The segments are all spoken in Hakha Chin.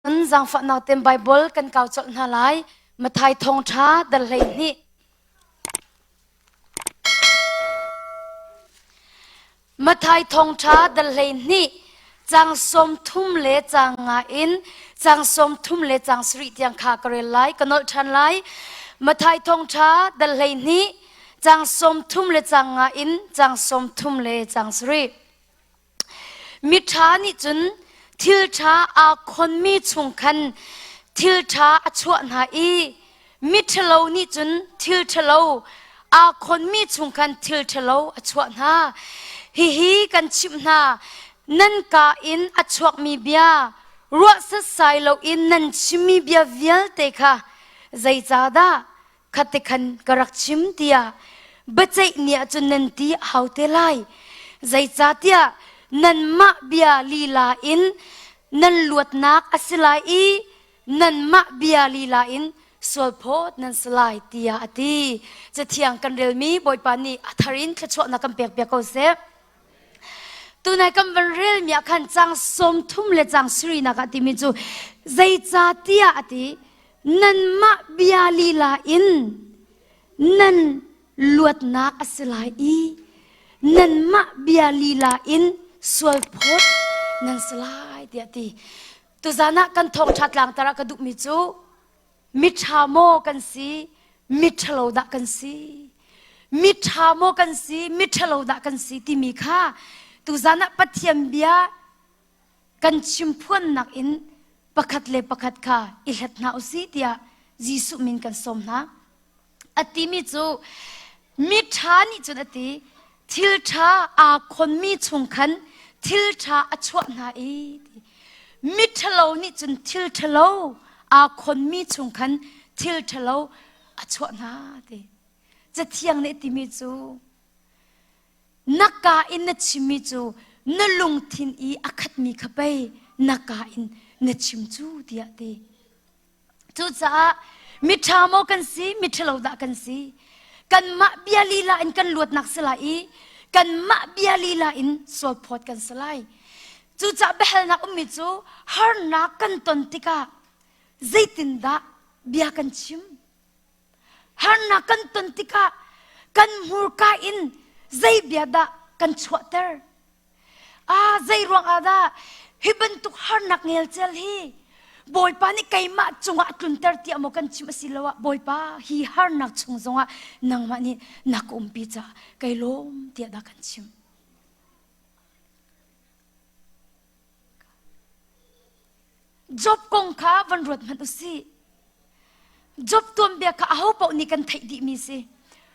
Zaangfahnak ten Baibal kan kau colh hna lai. Mathai thawngṭha dal 12. Mathai thawngṭha dal 12 cang sawm thum le cang nga in cang sawm thum le cang sarih tiang kha ka rel lai ka nolh ṭhan lai. Mathai thawngṭha dal 12 cang sawm thum le cang nga in cang sawm thum le cang sarih. Miṭha nih cun thil ṭha aa khonmi chung khan thil ṭha a chuah hna i miṭhalo nih cun thil ṭhalo aa khonmi chung khan thil ṭhalo a chuah hna. Hihi kan chimh hna, nan kaa in a chuakmi bia, ruah setsai loin nan chimmi bia vialte kha zeicahdah Khate khan ka rak chim tiah biaceih ni ahcun nan ti a hau te lai. Zeicahtiah nanmah bia lila in nan luatnak a si lai i nanmah bia lila in sualphawt nan si lai tiah a ti. Cathiang kan relmi Bawipa nih a thar in thluachuahnak kan pekpiak ko seh. Tunai kan van relmi ah khan cang sawm thum le cang sarinak ah timi cu zeicahtiah a ti nanmah bia lila in nan luatnak a si lai i nanmah bia lila in sualphawt nan si lai tiah ti. Tuzan ah kan thawngṭha tlangtar ah ka duhmi cu miṭha maw kan si miṭhalo dah kan si miṭha maw kan si miṭhalo dah kan si timi kha tuzan ah Pathian bia kan chimphuannak in pakhat le pakhat kha i hlat hna usih tiah Jesuh min kan sawm hna. A timi cu miṭha nih cun a ti thil ṭha aa khonmi chung khan thil ṭha a chuah hna i miṭhalo nih cun thil ṭhalo aa khonmi chung khan thil ṭhalo a chuah hna ti. Cathiang nih timi cu Na kaa in na chimmi cu na lungthin i a khatmi kha pei na kaa in na chim cu tiah ti. Cucaah miṭha maw kan si, miṭhalo dah kan si? Kanmah bia lila in kan luatnak si lai i kanmah bia lila in sualphawt kan si lai. Cucaah biahalnak ummi cu harnak kan ton tikah zeitindah bia kan chim? Harnak kan ton tikah kan hmurka in zei bia dah kan chuahter? Ah, zei ruang ah dah hi bantuk harnak ngelcel hi Bawipa nih keimah cungah a tlunter tiah maw kan chim asiloah Bawipa hi harnak chung zongah nangmah nih na ka umpi caah kai lawm tiah dah kan chim. Job kong kha van ruat hmanh u sih. Job tuanbia kha aho paoh nih kan theih dihmi si.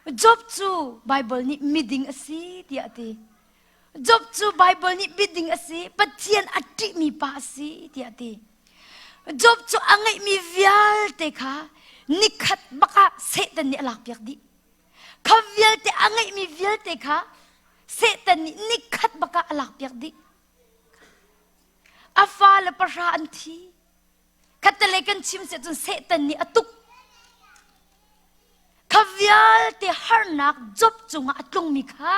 Job cu Baibal nih miding a si tiah a ti. Job cu Baibal nih miding a si, Pathian a ṭihmi pa a si tiah a ti. Job cu a ngeihmi vialte kha nikhat bak ah Satan nih a lakpiak dih. Kha vialte a ngeihmi vialte kha Satan nih nikhat bak ah a lakpiak dih. A fale pahra an thi. Khattelei kan chim si cun Satan nih a tuk. Kha vialte harnak Job cungah a tlungmi kha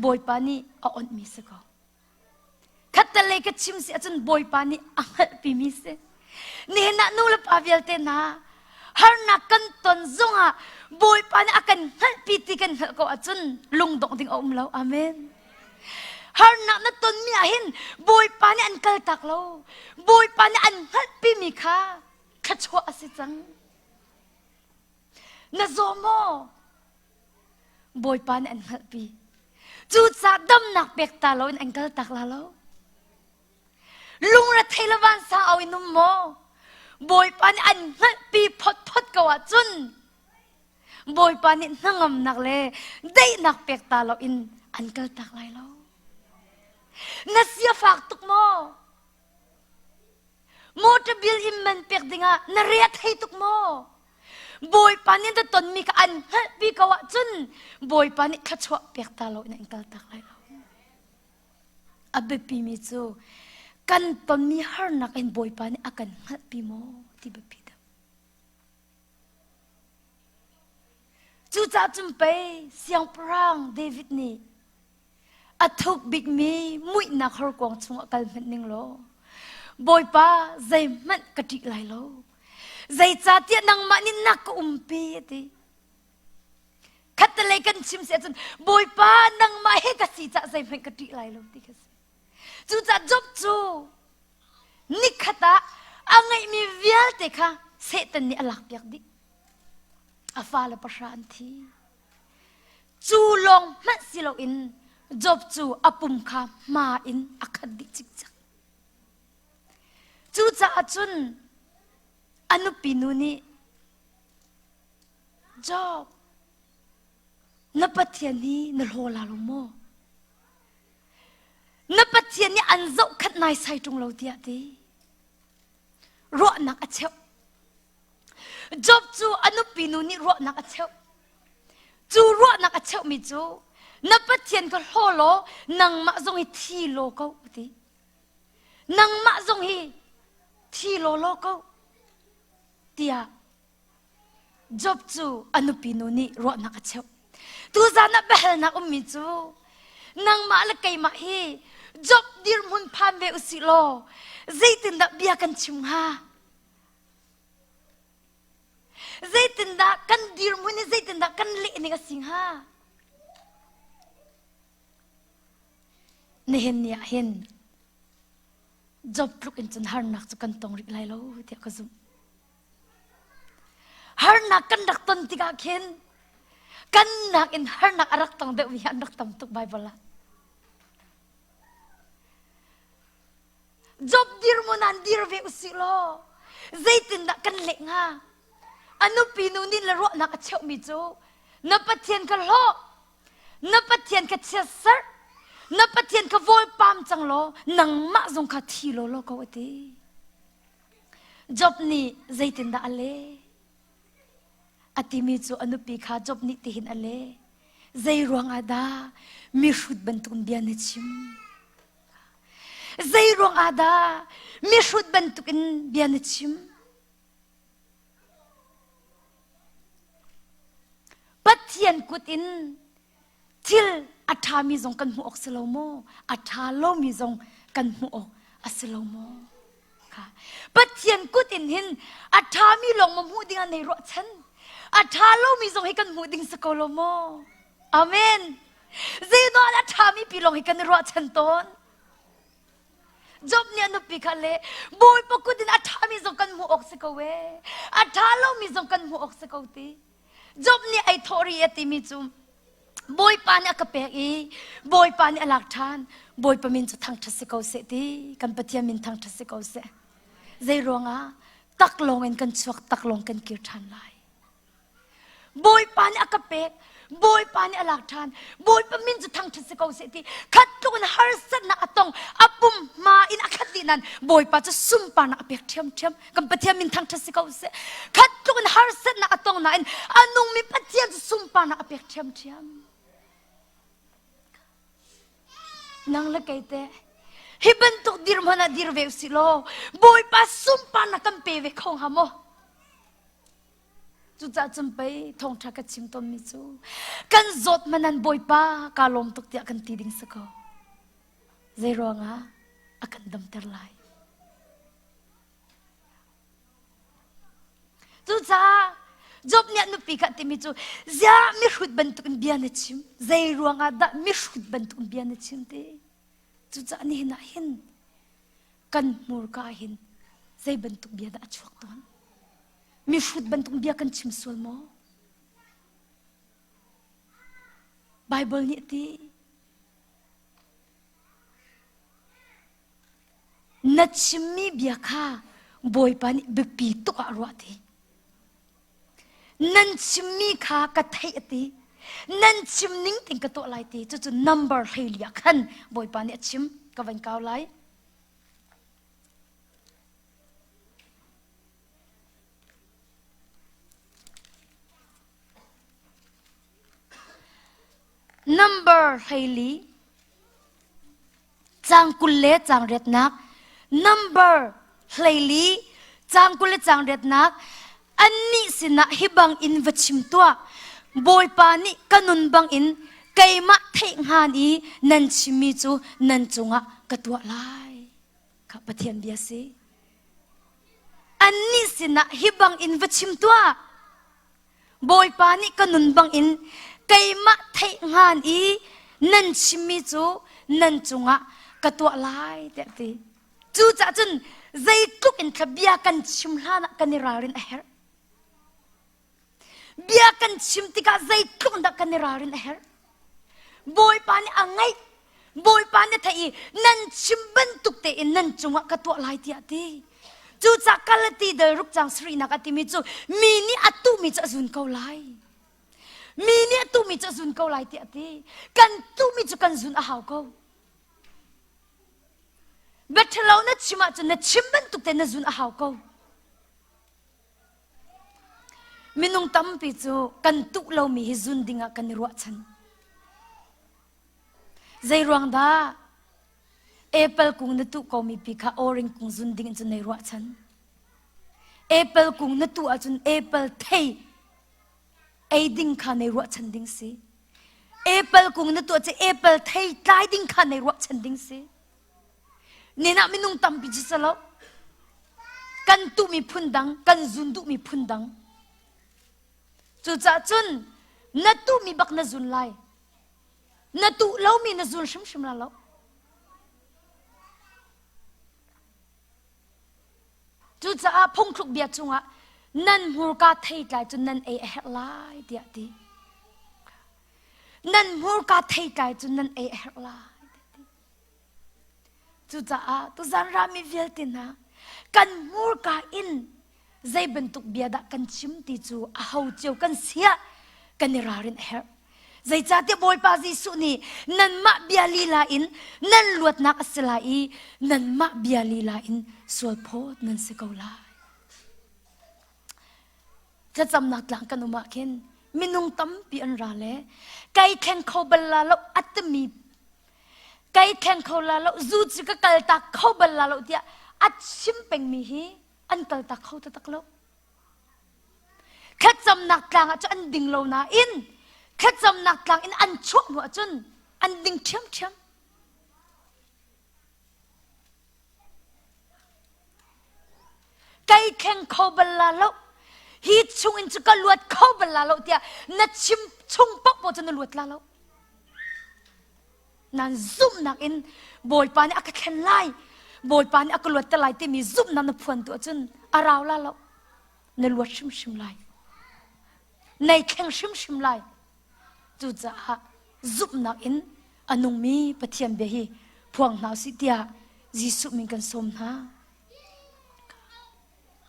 Bawipa nih a onhmi si ko. Khattelei ka chim si ahcun Bawipa nih a hngalhpimi si. Nihin ah nu le pa vialte hna harnak kan ton zongah Bawipa nih a kan hngalhpi ti kan hngalh ko ahcun lungdongh ding a um lo. Amen. Harnak na tonmi ah hin Bawipa nih an kaltak lo. Bawipa nih an hngalhpimi kha thluachuah a si cang. Na zaw maw? Bawipa nih an hngalhpi. Cucaah damnak pek ta loin an kaltak la lo. Lungrethei le vansang au in um maw? Bawipa nih an hngalhpi photphot ko ahcun Bawipa nih hnangamnak le daihnak pek ta loin an kaltak lai lo. Na sia fak tuk maw? Motor bill in man pek dingah na re a thei tuk maw? Bawipa nih na tonmi kha an hngalhpi ko ahcun Bawipa nih thluachuah pek ta loin an kaltak lai lo. A biapimi cu kan tonmi harnak in Bawipa nih a kan hngalhpi maw ti biapi deuh. Cucaah cun pei Siangpahrang David nih a thuk bikmi muihnak horkuang chungah kal hmanh ning law. Bawipa zeihmanh ka ṭih lai lo. Zeicahtiah nangmah nih na ka umpi a ti. Khattelei kan chim si ahcun Bawipa nangmah he ka si cah zeihmanh ka ṭih lai lo ti kha si. Cucaah Job cu nikhat ah a ngeihmi vialte kha Satan nih a lakpiak dih. A fale pahra an thi. Cu lawng hmanh si loin Job cu a pum kha hma in a khat dih cikcek. Cucaah cun a nupi nu nih Job, na Pathian hi na hlaw la lo maw? Na Pathian nih an zohkhenh naisai ṭung lo tiah ti. Ruahnak a cheuh. Job cu a nupi nu nih ruahnak a cheuh. Cu ruahnak a cheuhmi cu na Pathian ka hlaw law nangmah zong hi thi law ko ti. Nangmah zong hi thi law law ko tiah Job cu a nupi nu nih ruahnak a cheuh. Tuzan ah biahalnak ummi cu nangmah le keimah hi Job dirhmun phan ve usih law zeitindah bia kan chim hnga? Zeitindah kan dirhmun hi zeitindah kan leh ning a si hnga? Nihin ni ah hin Job tluk in cun harnak cu kan tong rih lai lo tiah ka zumh. Harnak kan rak ton tikah khin kan nakin harnak a rak tong deuhmi an rak tam tuk Baibal ah. Job dirhmun an dir ve usih law zeitindah kan leh hnga? A nupi nu nih le ruahnak a cheuhmi cu na Pathian ka hlawh, na Pathian ka chiatserh, na Pathian ka vawlpam cang law nangmah zong kha thi law law ko a ti. Job nih zeitindah a leh? A timi cu a nupi kha Job nih tihin a leh. Zei ruangah dah mihrut bantukin bia na chim? Zei ruangah dah mihrut bantukin bia na chim? Pathian kut in thil a ṭhami zong kan hmuh awk si lo maw? A ṭha lomi zong kan hmuh awk a si lo maw? Kha. Pathian kut in hin a ṭhami lawng maw hmuh ding ah nei ruahchan? A ṭha lomi zong hi kan hmuh ding si ko lo maw? Amen. Zeinual a ṭhami pi lawng hi kan i ruahchan tawn. Job nih a nupi kha le Bawipa kut in a ṭhami zong kan hmuh awk si ko ee. A ṭha lomi zong kan hmuh awk si ko ti. Job nih ai thawh ri a timi cu Bawipa nih a ka pek i Bawipa nih a lak ṭhan. Bawipa min cu thangṭhat si ko seh ti kan Pathian min thangṭhat si ko seh. Zei ruangah taklawng in kan chuak taklawng kan kir ṭhan lai. Bawipa nih a ka pek Bawipa nih a lak ṭhan Bawipa min cu thangṭhat si ko seh ti khat tluk in harsatnak a tong a pum hma in a khat dih nan Bawipa cu sunparnak a pek ṭhiamṭhiam kan Pathian min thangṭhat si ko seh khat tluk in harsatnak a tong nain a nungmi Pathian cu sunparnak a pek ṭhiamṭhiam nang le kei te hi bantuk dirhmun ah dir ve usih law Bawipa sunparnak kan pe ve kho hnga maw Cucaah cun pei thawngṭha ka chim tawnmi cu kan zawt manan Bawipa kaa lawm tuk tiah kan ti ding si ko. Zei ruangah a kan damter lai. Cucaah Job nih a nupi kha timi cu ziah mihrut bantukin bia na chim zei ruangah dah mihrut bantukin bia na chim ti cucaah nihin ah hin kan hmurka hin zei bantuk bia dah a chuak tawn Mihrut bantuk bia kan chim sual maw? Bible nih a ti. Na chimmi bia kha Bawipa nih biapi tuk ah ruah ti. Nan chimmi kha ka theih a ti. Nan chim ning ting ka tuah lai ti. Cucu number 14 ah khan Bawipa nih a chim. Ka van kau lai. Number 14 cang 20 le cang riatnak number 14 cang 20 le cang riatnak annih sinah hi bang in va chim tuah Bawipa nih ka nun bang in keimah theih hngan i nan chimmi cu nan cungah ka tuah lai. Kha Pathian bia si. Annih sinah hi bang in va chim tuah. Bawipa nih ka nun bangin keimah theih hngan i nan chimmi cu nan cungah ka tuah lai tiah a ti. Cucaah cun zeitluk in thla bia kan chim hlan ah kan i ralrin a herh. Bia kan chim tikah zeitluk dah kan i ralrin a herh. Bawipa nih a ngaih. Bawipa nih a theih i nan chim bantuk tein nan cungah ka tuah lai tiah a ti. Cucaah Galati dal ruk cang sarihnak a timi cu mi nih a tuhmi cu a zun ko lai. Mi nih a tuhmi cu a zun ko lai tiah a ti. Kan tuhmi cu kan zun a hau ko. Biaṭhalo na chim ahcun na chim bantuk tein na zun a hau ko. Minung tampi cu kan tuh lomi hi zun dingah kan i ruahchan. Zei ruang dah apple kung na tuh komi pi kha orange kung zun ding in cun nei ruahchan. Apple kung na tuh ahcun apple thei ei ding kha nei ruahchan ding si. Apple kung na tuah cu apple thei tlai ding kha nei ruahchan ding si. Nen ah minung tampi cu si lo. Kan tuhmi phun dang, kan zun duhmi phun dang. Cucaah cun na tuhmi bak na zun lai. Na tuh lomi na zun hrimhrim la lo. Cucaah phungthluk bia chungah nan hmurka theitlai cu nan ei a herh lai tiah ti. Nan hmurka theitlai cu nan ei a herh lai. Cucaah tuzan rami vialte hna kan hmurka in zei bantuk bia dah kan chim ti cu aho cio kan siah kan i ralrin a herh. Zeicahtiah Bawipa Jesuh nih nanmah bia lila in nan luatnak a si lai i nanmah bia lila in sualphawt nan si ko lai. Thlacamnak tlang kan um ah khin minung tampi an ra le kai thleng kho bal la lo a timi kai thleng kho la lo zu cu ka kaltak kho bal la lo tiah a chim pengmi hi an kaltak kho taktak lo. Thlacamnak tlang ah cun an ding lo nain thlacamnak tlang in an chuah hnu ahcun an ding ṭhiamṭhiam. Kai thleng kho bal la lo. Hi chung in cu ka luat kho bal la lo tiah na chim chung paoh cu na luat la lo. Nan zumhnak in Bawipa nih a ka thlen lai. Bawipa nih a ka luat te lai timi zumhnak na phuan tu ahcun a rau la lo. Na luat hrimhrim lai. Nei thleng hrimhrim lai. Cucaah zumhnak in a nungmi Pathian bia hi phuang hna usih tiah Jesuh min kan sawm hna.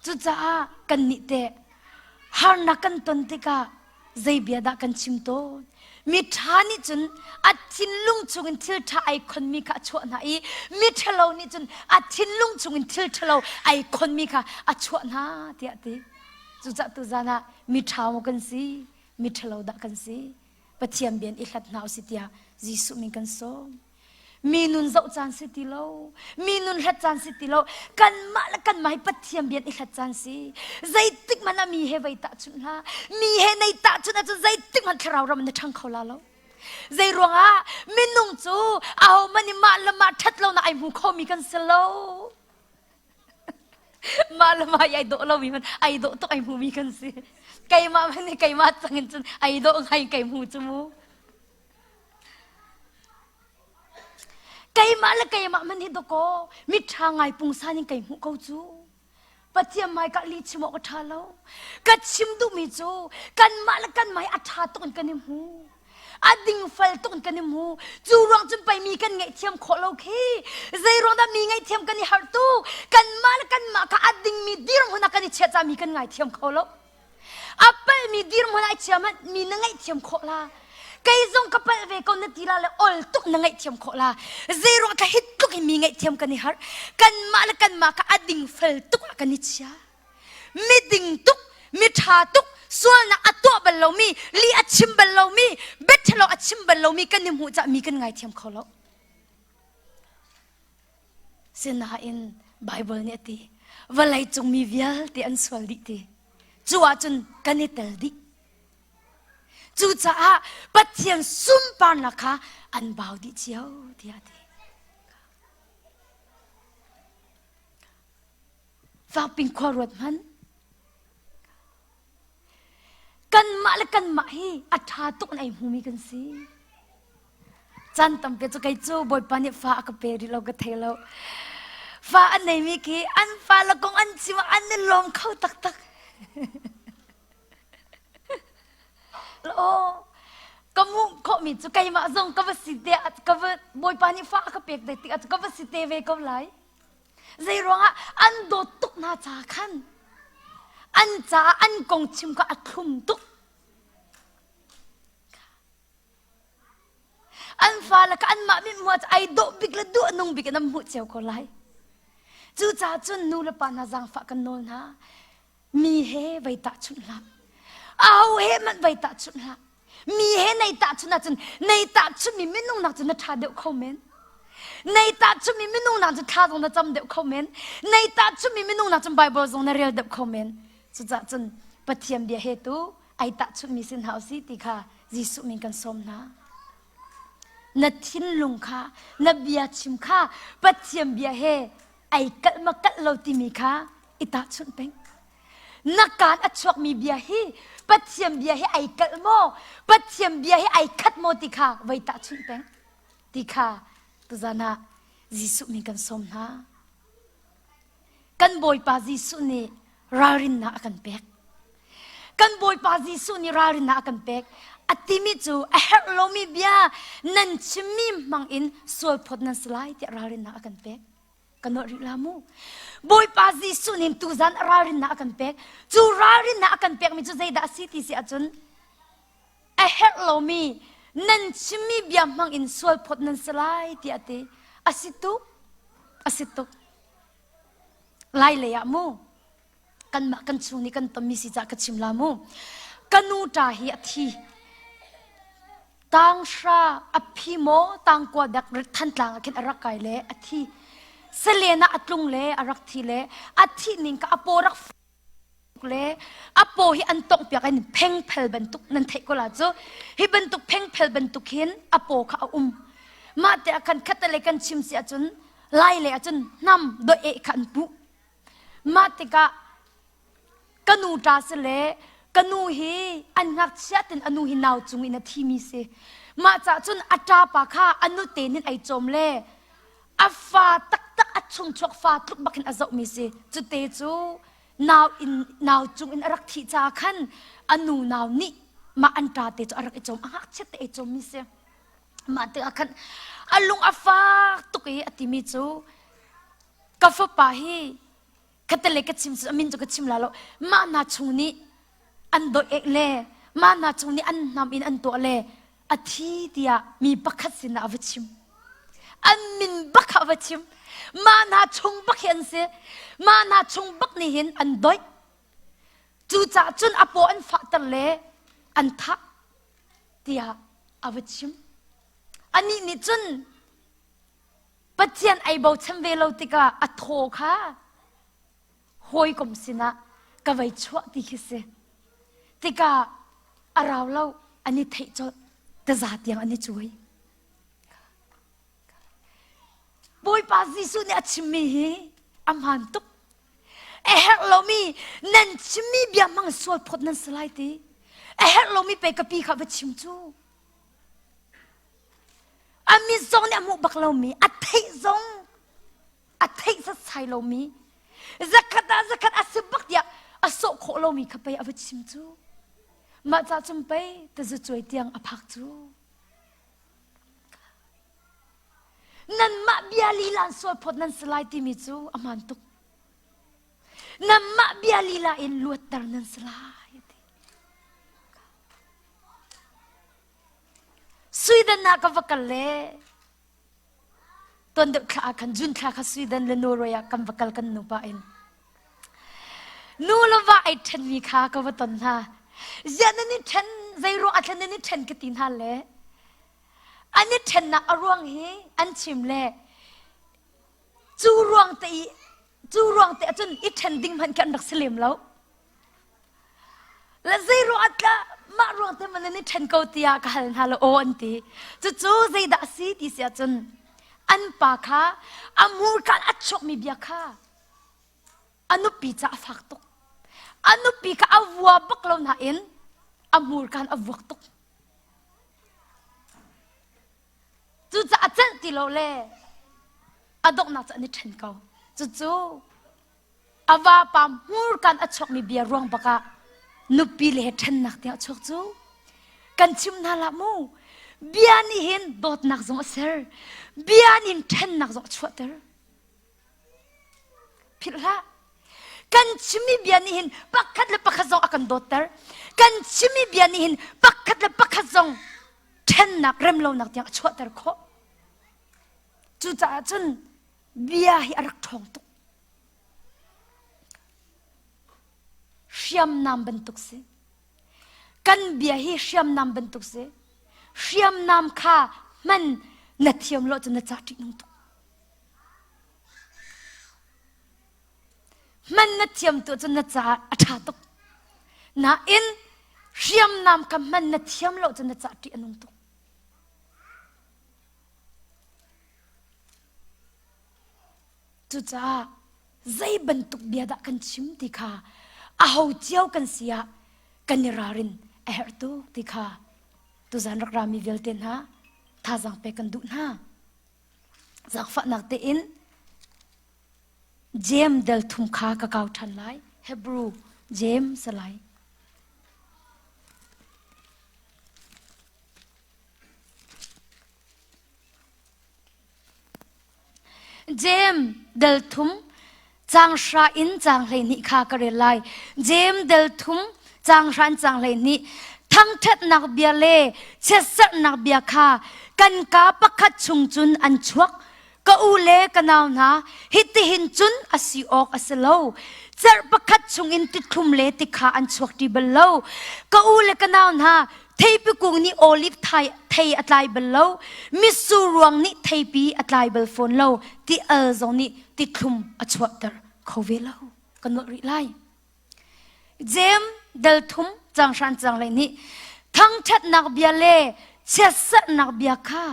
Cucaah kannih teh harnak kan ton tikah zei bia dah kan chim tawn? Mi ṭha nih cun a thinlung chungin thil ṭha ai khonmi kha a chuah hna i mi ṭhalo nih cun a thinlung chungin thil ṭhalo ai khonmi kha a chuah hna tiah a ti. Cucaah tuzan ah mi ṭha maw kan si, mi ṭhalo dah kan si? Pathian bia in i hlat hna usih tiah Jesuh min kan sawm. Mi nun zoh caan si ti lo, mi nun hlat caan si ti lo, kanmah le kanmah hi Pathian bia in i hlat caan si. Zeitik hmanh ah mi he vai tahchunh hlah. Mi he nei tahchunh ahcun zeitik hmanh thlarau ram na ṭhang kho la lo. Zei ruangah minung cu ahohmanh nih mah le mah ṭhat lonak ai hmu khomi kan si lo. Mah le mah i ai dawh lomi hmanh ai dawh tuk ai hmumi kan si. Keimah hmanh nih keimah cang in cun ai dawh ngai kai hmu cu mu. Keimah le keimah hmanh hi dawkaw miṭha ngai pungsan in kai hmuh ko cu. Pathian hmaika li chim awk a ṭha lo. Ka chim duhmi cu kanmah le kanmah hi a ṭha tuk in kan i hmu. A dingfal tuk in kan i hmu. Cu ruang cun pei mi kan ngaihthiam khawh lo khi. Zei ruang dah mi ngaihthiam kan i harh tuk. Kanmah le kanmah kha a dingmi dirhmun ah kan i chiah caah mi kan ngaithiam kho lo. A palhmi dirhmun ai chia hmanh mi na ngaihthiam khawh la. Kei zong ka palh ve ko na ti la le ol tuk na ngaihthiam khawh la. Zei ruang thla hit tluk in mi ngaihthiam kan i harh. Kanmah le kanmah kha a dingfel tuk ah kan i chia. Miding tuk, mi ṭha tuk, sualnak a tuah bal lomi, li a chim bal lomi, biaṭhalo a chim bal lomi kan i hmuh cah mi kan ngaithiam kho lo. Sinain Baibal nih a ti, vawlei cung mi vialte an sual dih ti. Cu ahcun kan i tel dih. Cucaah Pathian sunparnak kha an bau dih cio tiah a ti. Fakping khua ruat hmanh. Kanmah le kanmah hi a ṭha tuk in ei hmumi kan si. Caan tampi cu kei cu Bawipa nih fa a ka pe rih lo ka thei lo. Fa a neimi khi an fa le kong an chim ah an i lawm kho taktak. Aw, ka hmuh khawhmi cu keimah zong ka va si te ka va Bawipa nih fa a ka pek te tikah ka va si te ve ko lai. Zei ruangah an dawt tuk hna ca khan an caah an kong chim kha a thlum tuk. An fale kha anmah mithmuh ah ai dawh bik le duh a nung bik in an hmuh cio ko lai. Cucaah cun nu le pa hna zaangfah kan nawl hna. Mi he vai tahchunh hlah. Aho he hmanh vai tahchunh hlah. Mi he nei tahchunh ahcun nei tahchunhmi minung nak cu na ṭha deuh kho men. Nei tahchunhmi minung nak cu thla zong na cam deuh kho men. Nei tahchunhmi minung nak cun Bible zong na rel deuh kho men. Cucaah cun Pathian bia he tu ai tahchunhmi si hna usih ti kha Jesuh min kan sawm hna. Na thinlung kha, na bia chim kha Pathian bia he ai kalh ma kalh lo timi kha i tahchunh peng. Na kaan a chuakmi bia hi Pathian bia hi ai kalh maw? Pathian bia hi ai khat maw ti kha voi tahchunh peng ti kha tuzan ah Jesuh min kan sawm hna. Kan Bawipa Jesuh nih ralrinnak a kan pek. Kan Bawipa Jesuh nih ralrinnak a kan pek. A timi cu a herh lomi bia nan chimmi hmang in sualphawt nan si lai tiah ralrinnak a kan pek. Ka nawlh rih la mu. Bawipa Jesuh nih tuzan ralrinnak a kan pek. Cu ralrinnak a kan pekmi cu zeidah a si ti si ahcun a herh lomi nan chimmi bia hmang in sualphawt nan si lai tiah a ti. A si tuk. A si tuk. Lai lei ah mu kanmah kan chung nih kan tonmi si cah ka chim la mu. Ka nu ṭa hi a thi. Tanghra a phi maw tangkua dek Thantlang ah khin a rak kai le a thi. Salen ah a tlung le a rak thi le a thih ning kha a paw rak le a paw hi an tongh piak in phengphel bantuk nan theih ko la cu hi bantuk phengphel bantuk hin a paw kha a um mah te ah khan khattelei kan chim si ahcun lai lei ahcun hnam doi eh kha an puh mah tikah ka nu ṭa si le ka nu hi an ngakchia tin a nu hi nau cung in a thimi si mah cah cun a ṭapa kha a nute nin ei cawm le a fa taktak a chungchuak fa tluk bak in a zohmi si cute cu nau in nau cung in a rak thih caah khan a nu nau nih mah an ṭa te cu a rak i cawm a ngakchiat te ei cawmmi si mah tikah khan a lung a fak tuk i a timi cu ka fapa hi khattelei ka chim a min cu ka chim la lo mah hna chung nih an dawih ek le mah hna chung nih an hnam in an tuah le a thi tiah mi pakhat sinah a va chim an min bak a va chim mah hna chung bak hi an si mah hna chung bak nih hin an doih cucaah cun a paw an fahter le an thah tiah a va chim anih nih cun Pathian ei bochan ve lo tikah a thaw kha hawikom sinah ka vei chuah ti khi si. Tikah a rau lo an i theih colh taza tiang an i cuai. Bawipa Jesuh nih a chimmi hi a hmaan tuk. A herh lomi nan chimmi bia hmang sual phawt nan si lai ti. A herh lomi pe ka pi kha va chim cu. A mit zong nih a hmuh bak lomi, a theih zong a theih satsai lomi, zakhat ah zakhat a si bak tiah a sawh khawh lomi kha pei a va chim cu. Mah ca cun pei tazacuai tiang a phak cu. Nanmah bia lila in sual phawt nan si lai timi cu a hmaan tuk. Nanmah bia lila in luatter nan si lai. Sweden ah ka va kal le tuan deuh thla ah khan June thla kha Sweden le Norway ah kan va kal kan nupa in. Nu le va ai ṭhenmi kha ka va ton hna. Ziah nan i ṭhen, zei ruang ah thlen nan i ṭhen ka ti hna le an i ṭhennak a ruang hi an chim le cu ruang te i cu ruang te ahcun i ṭhen ding hmanh khi an rak si lem lo. Le zei ruang ah tlah mah ruang te man nan i ṭhen ko tiah ka hal hna lo aw an ti. Cucu zeidah a si ti si ahcun an pa kha a hmurka a chuakmi bia kha. A nupi ca a fak tuk. A nupi kha a vua bak lo nain a hmurka in a vuak tuk. Cucaah a celh ti lo le a donghnak cu an i ṭhen ko. Cucu a vapa hmurka in a chuakmi bia ruang bak ah nupi le he ṭhennak tiang a chuak cu. Kan chim hna lah mu. Bia nih hin dawtnak zong a ser. Bia nih hin ṭhennak zong a chuahter. Philh hlah. Kan chimmi bia nih hin pakhat le pakhat zong a kan dawtter. Kan chimmi bia nih hin pakhat le pakhat zong ṭhennak remlonak tiang a chuahter khawh. Cucaah cun bia hi a rak ṭhawng tuk. Hriamnam bantuk si. Kan bia hi hriamnam bantuk si. Hriamnam kha hman na thiam lo cun na ca ṭihnung tuk. Hman na thiam tu cun na caah a ṭha tuk. Nain hriamnam kha hman na thiam lo cun na caah ṭih a nung tuk. Cucaah zei bantuk bia dah kan chim ti kha aho cio kan si ah kan i ralrin a herh tuk ti kha tuzan rak rami vialte hna thazaang pek kan duh hna. Zaangfahnak tein Jeim del thum kha ka kau ṭhan lai. Hebrew Jeim si lai. Jeim del thum caang hra in caang 12 kha ka rel lai. Jeim del thum caang hra in caang 12 thangṭhatnak bia le chiatserhnak bia kha kan kaa pakhat chung cun an chuak. Ka u le ka nau hna, hitihin cun a si awk a si lo. Cerh pakhat chungin tithlum le tikha an chuak ṭi bal lo. Ka u le ka nau hna, theipi kung nih oliv thei a tlai bal lo, mitsur ruang nih theipi a tlai bal fawn lo, ti al zong nih tithlum a chuahter kho ve lo. Ka nolh rih lai. Jeim dal thum cang hran cang lei nih thangṭhatnak bia le chiatserhnak bia kha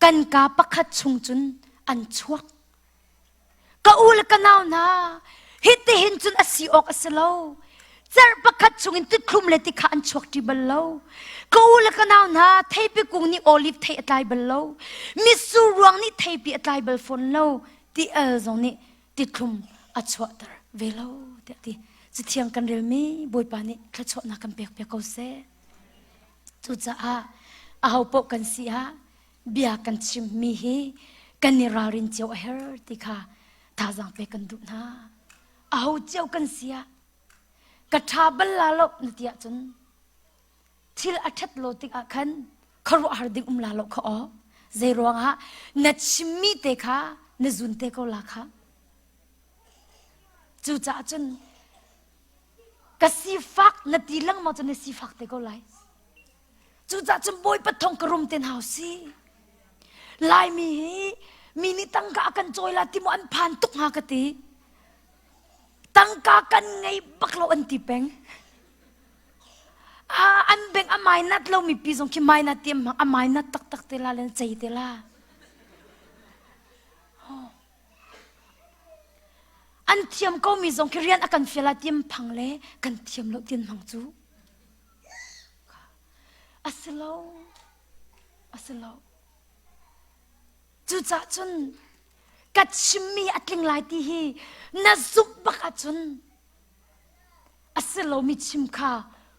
kan kaa pakhat chung cun an chuak. Ka u le ka nau hna, hitihin cun a si awk a si lo. Cerh pakhat chungin tithlum le tikha an chuak ṭi bal lo. Ka u le ka nau hna, theipi kung nih oliv thei a tlai bal lo. Mitsur ruang nih theipi a tlai bal fawn lo. Ti al zong nih tithlum a chuahter ve lo tiah ti. Cathiang kan relmi Bawipa nih thluachuahnak kan pek piak ko seh. Cucaah aho paoh kan si ah bia kan chimmi hi kan i ralrin cio a herh ti kha thazaang pek kan duh hna. Aho cio kan si ah ka ṭha bal la lo na ti ahcun thil a ṭhat lo tikah khan khuaruahhar ding um la lo kha aw. Zei ruangah na chimmi te kha na zun te ko la kha. Cucaah cun ka sifak na ti lengmang cu na sifak te ko lai. Cucaah cun Bawipa thong ka rum ten hau si. Laimi hi mi nih tangka a kan cawi la ti maw an phan tuk hnga ka ti. Tangka kan ngei bak lo an ti peng. Ah, an beng a mai nat lo mi pi zong khi mai nat ti a mai nat taktak te la len cei te la. An thiam ko mi zong khi rian a kan fial ah tiam phang le kan thiam lo tian hmang cu. A si lo. A si lo. Cucah cun ka chimmi a tling lai ti hi na zumh bak ahcun a si lomi chim kha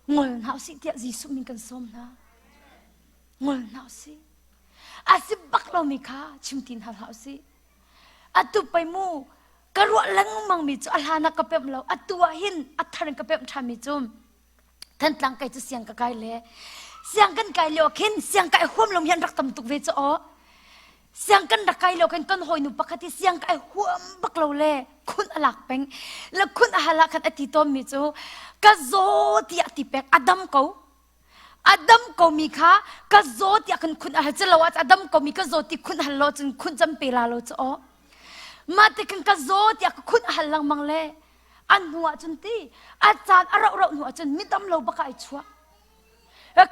ngol hna usih tiah Jesuh min kan sawm hna. Ngol hna usih. A si bak lomi kha chim ti hna hlah usih. Atu pei mu ka ruah lengmang mi cu a hlan ah ka pemh lo atu ah hin a thar in ka pemh ṭhan mi cu Thantlang kai cu siang ka kai le siang kan kai lio khin siang kai huam lo mi an rak tam tuk ve cu aw siang kan rak kai lio khin kan hawinu pakhat hi siang kai huam bak lo le khun a lak peng le khun a hal ah khan a ti tawn mi cu ka zaw tiah ti pek a dam ko A dam komi kha ka zaw tiah kan khun a hal cu lo ah a dam komi ka zaw ti khun hal lo cun khun cam pe la lo cu aw. Mah ti khan ka zaw tiah ka khun a hal lengmang le an hnu ah cun ti a caan a rauh rauh hnu ah cun mi dam lo bak ah ai chuah.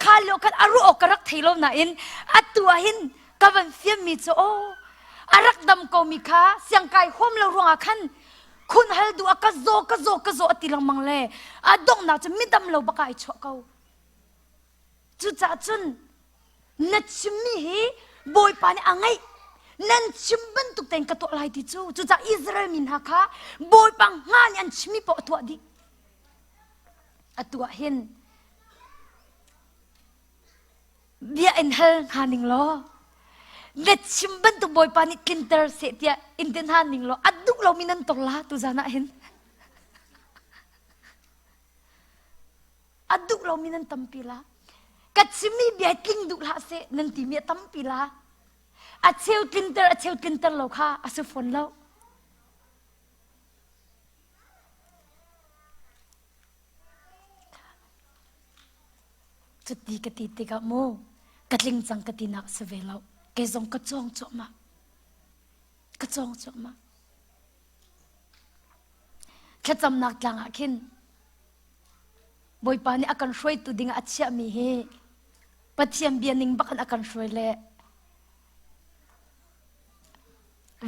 Kha lio khan a ruah awk ka rak thei lo nain atu ah hin ka van fiammi cu aw a rak dam komi kha siangkai huam lo ruangah khan. Khun hal duh ah ka zaw ka zaw ka zaw a ti lengmang le a donghnak cu midam lo bak ah ai chuah ko. Cucaah cun na chimmi hi Bawipa nih a ngaih. Nan chim bantuk tein ka tuah lai ti cu. Cucaah Israel mi hna kha Bawipa hnga nih an chimmi paoh a tuah dih. Atu ah hin bia in hal hna ning law na chim bantuk Bawipa nih tlinter seh tiah in ti hna ning law a duh lomi nan tor la tu zan ah hin. A duh lomi nan tampi la. Ka chimmi bia tling duh hlah seh nan timi a tampi la. A cheu tlinter a cheu tlinter lo kha a si fawn lo. Cuti ka ti tikah mu ka tling cang ka tinak si ve lo. Kei zong ka cawng cuahmah. Ka cawng cuahmah. Thlacamnak tlang ah khin Bawipa nih a kan hruaitu dingah a chiahmi hi Pathian bia ning bak in a kan hruai le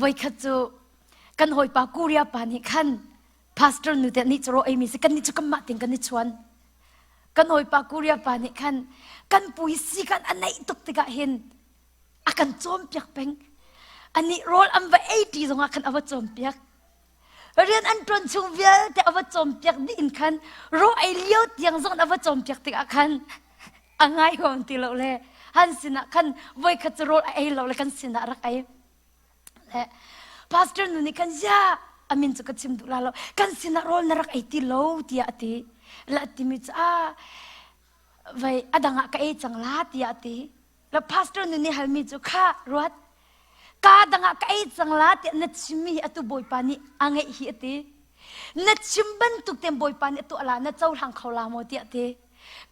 voikhat cu kan hawipa Korea pa nih khan pastor nu te nih cu ro eimi si kan nih cu kanmah ting kan i chuan kan hawipa Korea pa nih khan kan pu hi si kan a neih tuk tikah hin a kan cawnpiak peng anih rawl an va ei ṭi zongah khan a va cawnpiak rian an ṭuan chung vialte a va cawnpiak dih in khan raw ei lio tiang zong a va cawnpiak tikah khan a ngai huam ti lo le han sinah khan voikhat cu rawl a ei lo le kan sinah rak ei le pastor nu nih khan ya a min cu ka chim duh la lo kan sinah rawl na rak ei ti lo tiah a ti le a timi cu a vai a dang ah ka ei cang la tiah a ti Le pastor nu nih halmi cu kha ruat ka dangah ka ei cang la tiah na chimmi hi atu bawipa nih a ngeih hi a ti na chim bantuk ten bawipa nih a tuah la na cohlang kho la maw tiah ti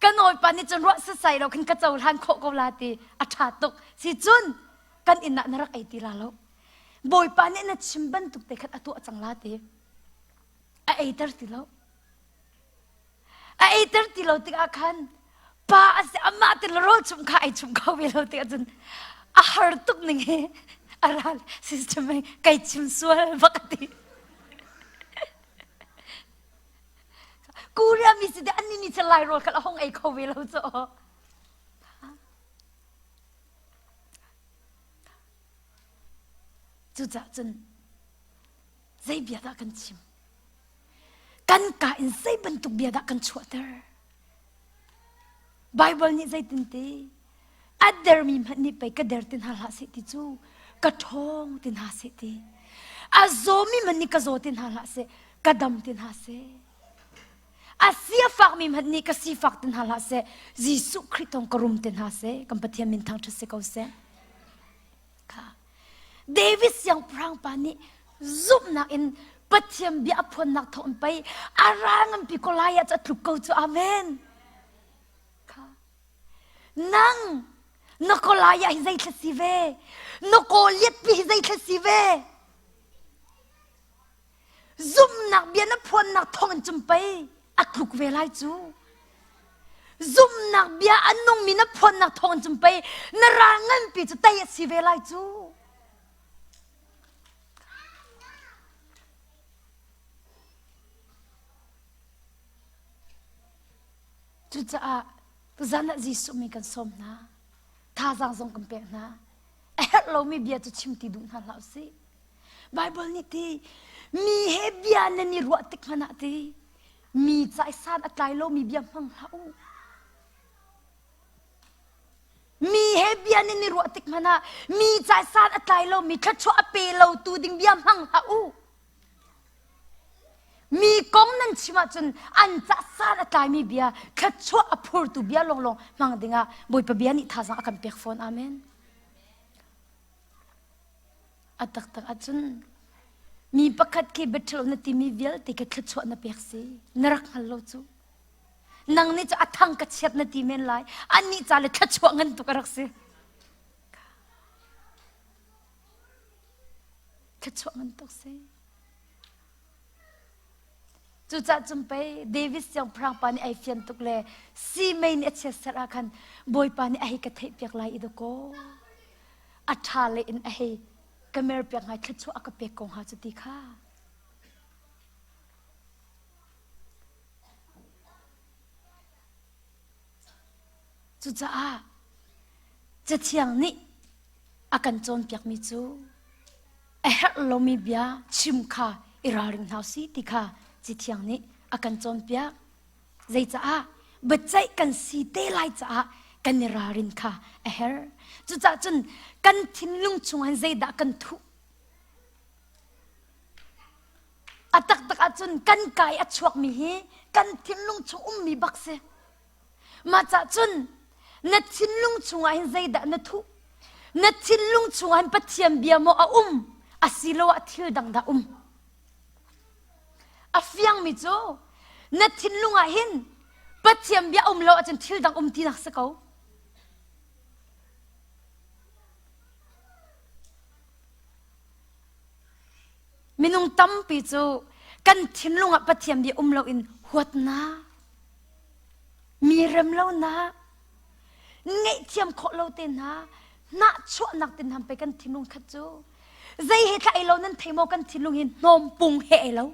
kan bawipa nih cun ruah sasai lo khin ka cohlan khawh ko la ti a ṭha tuk si cun kan inn ah na rak ei ti la lo bawipa nih na chim bantuk te khan a tuah cang la ti a eiter ti lo A eiter ti lo tikah khan pa a si amah te le rawl chumh kha ai chumh kho ve lo tikah cun a har tuk ning hi a ral system in kai chim sual bak a ti. Korea mi si te an ni ni lai rawl kha a hong ei kho ve lo cu. Cucaah cun zei bia dah kan chim? Kan ka in zei bantuk bia dah kan chuahter? Baibal nih zeitin ti? A dermi hmanh nih pei ka der ti hna hlah seh ti cu ka ṭhawng ti hna seh ti. A zawmi hmanh nih ka zaw ti hna hlah seh ka dam ti hna seh. A si a fakmi hmanh nih ka sifak ti hna hlah seh Jesuh Khrih thawng ka rum ti hna seh kan Pathian min thangṭhat si ko seh. Kha David siangpahrang pa nih zumhnak in Pathian bia a phuannak thawng in pei a ral nganpi Goliath cu a tluk ko cu amen. Kha nang na Goliath hi zeithla si ve na Goliath pi hi zeithla si ve Zumhnak bia na phuannak thawng in cum pei a tluk ve lai cu. Zumhnak bia a nungmi na phuannak thawng in cum pei na ral nganpi cu tei a si ve lai cu. Cucaah tuzan ah Jesuh mi kan sawm hna. Thazaang zong kan pek hna. A herh lomi bia cu chim ti duh hna hlah usih. Baibal nih ti mi he bia nan i ruah tik hmanh ah ti mi ca i san a tlai lomi bia hmang hlah u. Mi he bia nan i ruah tik hmanh ah mi ca i san a tlai lomi thluachuah a pe lo tu ding bia hmang hlah u. Mi kong nan chim ahcun an ca san a tlaimi bia thluachuah a phurtu bia lawnglawng hmang dingah Bawipa bia nih thazaang a kan pek fawn. Amen. A taktak ahcun mi pakhat khi biaṭhalo na timi vialte khi thluachuah na pek si. Na rak hngal lo cu. Nang nih cu a thang ka chiat na ti men lai. Annih ca le thluachuah ngan tuk a rak si. Thluachuah ngan tuk si. Cucaah cun pei David siangpahrang pa nih ai fian tuk le simei nih a chiatserh ah khan Bawipa nih a hei ka theihpiak lai i dakaw. A ṭha le in a hei ka merpiak hnga thluachuah a ka pek ko hnga cu ti kha. Cucaah Cathiang nih a kan cawnpiakmi cu a herh lomi bia chim kha i ralring hna usih ti kha Cathiang nih a kan cawnpiak. Zeicaah biaceih kan si te lai caah kan i ralrin kha a herh. Cucaah cun kan thinlung chungah zeidah kan thuh? A taktak ahcun kan kai a chuakmi hi kan thinlung chung ummi bak si. Mah cah cun na thinlung chungah hin zeidah na thuh? Na thinlung chungah hin Pathian bia maw a um? Asiloah thil dang dah um? A fiangmi cu na thinlung ah hin Pathian bia um lo ahcun thil dang um tinak si ko. Minung tampi cu kan thinlung ah Pathian bia um loin huatnak, mi remlonak, ngaihthiam khawh lo te hna, hnahchuahnak te hna pei kan thinlung khat cu. Zei he thla ei lo nan thei maw kan thinlung hi hnawmpung he ei lo.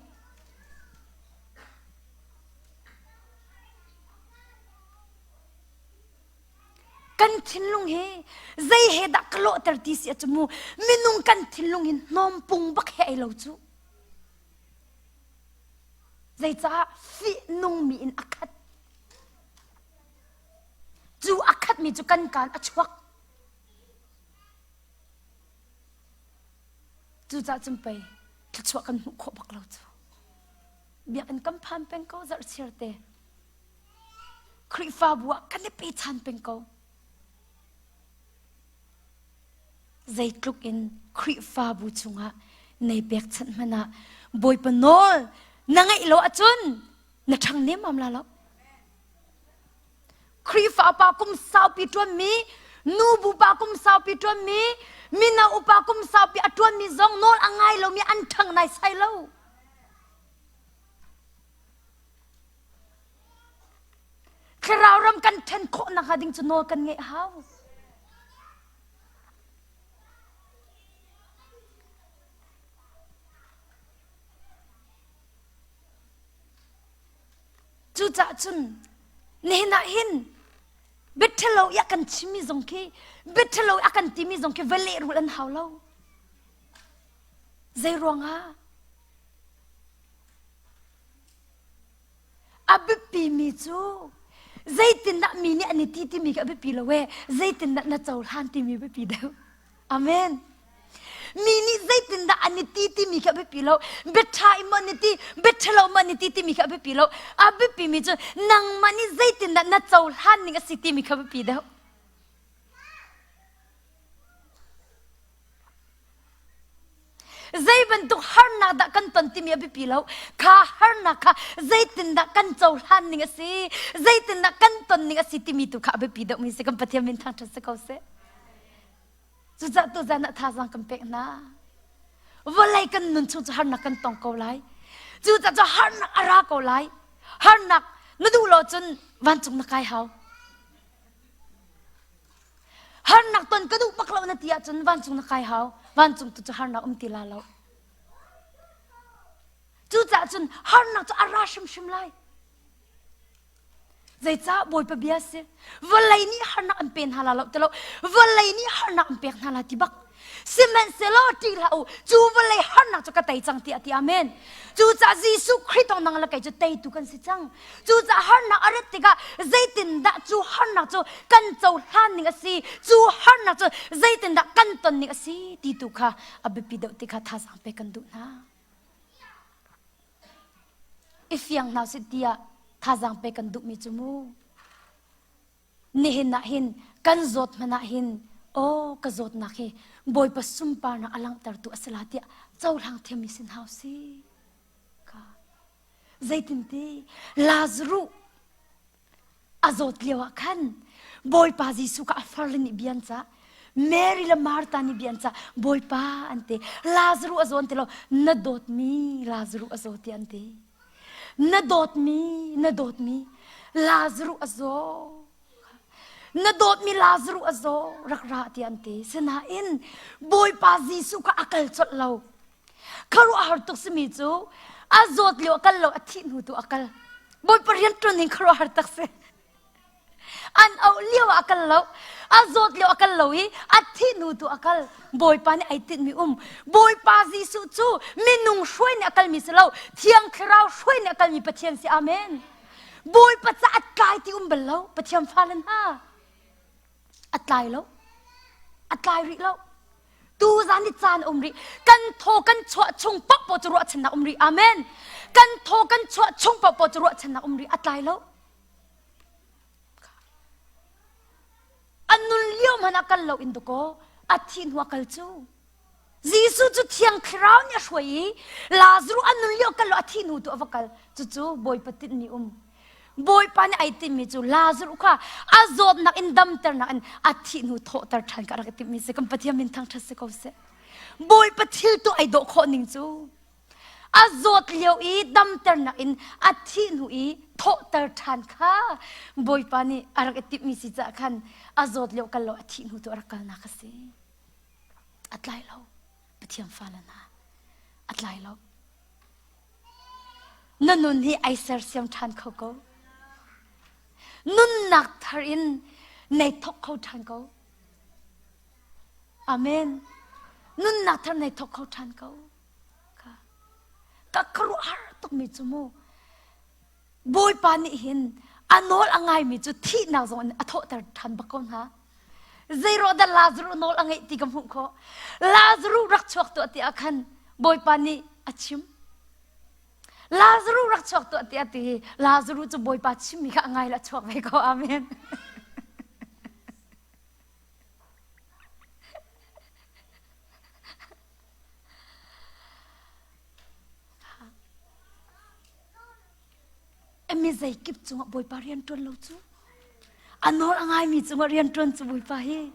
Kan thinlung hi zei he dah ka lawhter ti si a mu minung kan thinlung hi hnawmpung bak he ei lo cu. Zeicah fihnungmi in a khat. Cu a khatmi cu kan kaan a chuak. Cucaah cun pei thluachuah kan hmuh khawh bak lo cu. Biakinn kan phan peng ko zarhchir te. Khrihfabu ah kan i pechan peng ko. Zeitluk in Khrihfabu chungah nei pekchanh hmanh ah Bawipa nawl na ngeih lo ahcun na ṭhang nemam la lo. Khrihfa upa kum saupi ṭuanmi, nubu pa kum saupi ṭuanmi, mino upa kum saupi a ṭuanmi zong nawl a ngai lomi an ṭhang naisai lo. Thlarau ram kan ṭhen khawh nakhnga ding cu nawl kan ngeih hau. Cucaah cun nihin ah hin biaṭhalo i a kan chimmi zong khi biaṭhalo i a kan timi zong khi va lehrulh an hau lo. Zei ruangah? A biapimi cu zeitindah mi nih an i ti timi khi a biapi lo ee zeitindah na cohlan timi biapi deuh. Amen. Mi nih zeitindah an i ti timi khi a biapi lo. Biaṭha in maw an i ti, biaṭhalo maw an i ti timi khi a biapi lo. A biapimi cu nangmah nih zeitindah na cohlan ning a si timi kha biapi deuh. Zei bantuk harnak dah kan ton timi a biapi lo. Kha harnak kha zeitindah kan cohlan ning a si, zeitindah kan ton ning a si timi tu kha a biapi deuhmi si. Kan Pathian min thangṭhat si ko seh. Cucaah tuzan ah thazaang kan pek hna. Vawlei kan nun chung cu harnak kan tong ko lai. Cucaah cu harnak a ra ko lai. Harnak na duh lo cun vancung na kai hau. Harnak ton ka duh bak lo na ti ahcun vancung na kai hau. Vancung tu cu harnak um ti la lo. Cucaah cun harnak cu a ra hrimhrim lai. Zeicah Bawipa bia si? Vawlei nih harnak an pe hna la lo ti lo. Vawlei nih harnak an pek hna la ti bak. Sihmanhsehlaw ṭih hlah u, cu vawlei harnak cu ka tei cang tiah ti amen. Cucaah Jesuh Khrih tong nang le kei cu teitu kan si cang. Cucaah harnak a rat tikah zeitindah cu harnak cu kan cohlan ning a si, cu harnak cu zeitindah kan ton ning a si ti tu kha a biapi deuh ti kha thazaang pek kan duh hna. I fiang hna sih tiah thazaang pek kan duhmi cu mu. Nihin ah hin kan zawt hmanh ah hin aw ka zawtnak hi Bawipa sunparnak a langhtertu a si la tiah cohlang thiammi sin hau si. Ka zeitinti Lazaruh a zawt lio ah khan Bawipa Jesuh kha a farle nih bia an cah Mary le Martha nih bia an cah Bawipa an ti Lazaruh a zaw an ti lo na dawtmi Lazaruh a zaw ti an ti na dawtmi na dawtmi Lazaruh a zaw na dawtmi Lazaruh a zaw rak ra ti an ti sinain Bawipa Jesuh kha a kal colh lo Khuaruahhar tuk simi cu a zawt lio a kal lo a thih hnu tu a kal. Bawipa rian ṭuan ning khuaruahhar tak si. An auh lio ah a kal lo. A zawt lio a kal lo i a thih hnu tu a kal. Bawipa nih ai tinhmi um. Bawipa Jesuh cu minung hruai nih a kalmi si lo, Thiang Thlarau hruai nih a kalmi Pathian si. Amen. Bawipa ca a tlai ti um bal lo. Pathian fale hna. A tlai lo. A tlai rih lo. Tu zan i caan um rih. Kan thaw kan chuah chung paohpaoh cu ruahchannak um rih. Amen. Kan thaw kan chuah chung paohpaoh cu ruahchannak um rih. A tlai lo. A nun lio hmanh ah kal lo in dakaw a thih hnu ah kal cu. Jesuh cu Thiang Thlarau nih a hruai i Lazarus a nun lio kal lo a thih hnu tu a va kal. Cucu Bawipa tinhmi um. Bawipa nih ai tinhmi cu Lazarus kha a zawtnak in damternak in a thih hnu thawhter ṭhan kha a rak i timhmi si. Kan Pathian min thangṭhat si ko seh. Bawipa thil tu ai dawh khawh ning cu a zawt lio i damternak in a thih hnu i thawhter ṭhan kha Bawipa nih a rak i timhmi si caah khan a zawt lio kal lo a thih hnu tu a rak kalnak a si. A tlai lo. Pathian fale hna a tlai lo. Na nun hi ai sersiam ṭhan kho ko. Nunnak thar in nei thawk kho ṭhan ko. Amen. Nunnak thar nei thawk kho ṭhan ko. Ka khuaruahhar tukmi cu mu. Bawipa nih hin a nawl a ngaimi cu thihnak zong in a thawhter ṭhan bak ko hna. Zeiruah dah Lazarus nawl a ngeih ti ka hmuh khawh. Lazarus rak chuak tuah tiah khan Bawipa nih a chim. Lazarus rak chuak tuah tiah ti Lazarus cu Bawipa chimmi kha a ngai le a chuak ve ko. Amen. Mi zeikip cungah Bawipa rian ṭuan lo cu a nawl a ngaimi cungah rian ṭuan cu Bawipa hi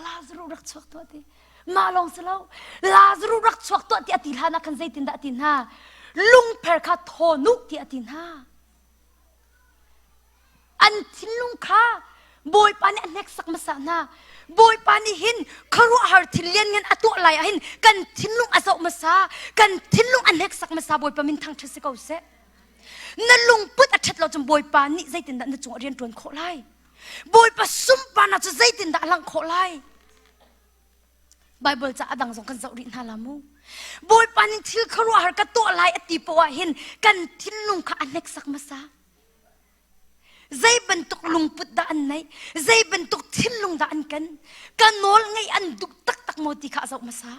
Lazarus rak chuak tuah ti mah lawng si lo Lazarus rak chuak tuah ti a ti hlan ah khan zeitindah a ti hna lungpher kha thawn u ti a ti hna An thinlung kha Bawipa nih a hneksak hmasa hna. Bawipa nih hin khuaruahhar thil lianngan a tuah lai ah hin kan thinlung a zoh hmasa, kan thinlung a hneksak hmasa Bawipa min thangṭhat si ko seh. Na lungput a ṭhat lo cun Bawipa nih zeitindah na cungah rian ṭuan khawh lai? Bawipa sunparnak cu zeitindah a langh khawh lai? Bible ca a dang zong kan zoh rih hna la mu. Bawipa nih thil khuaruahhar ka tuah lai a ti poah hin kan thinlung kha a hneksak hmasa. Zei bantuk lungput dah an neih? Zei bantuk thinlung dah an ken? Ka nawl ngeih an duh taktak maw ti kha a zoh hmasa.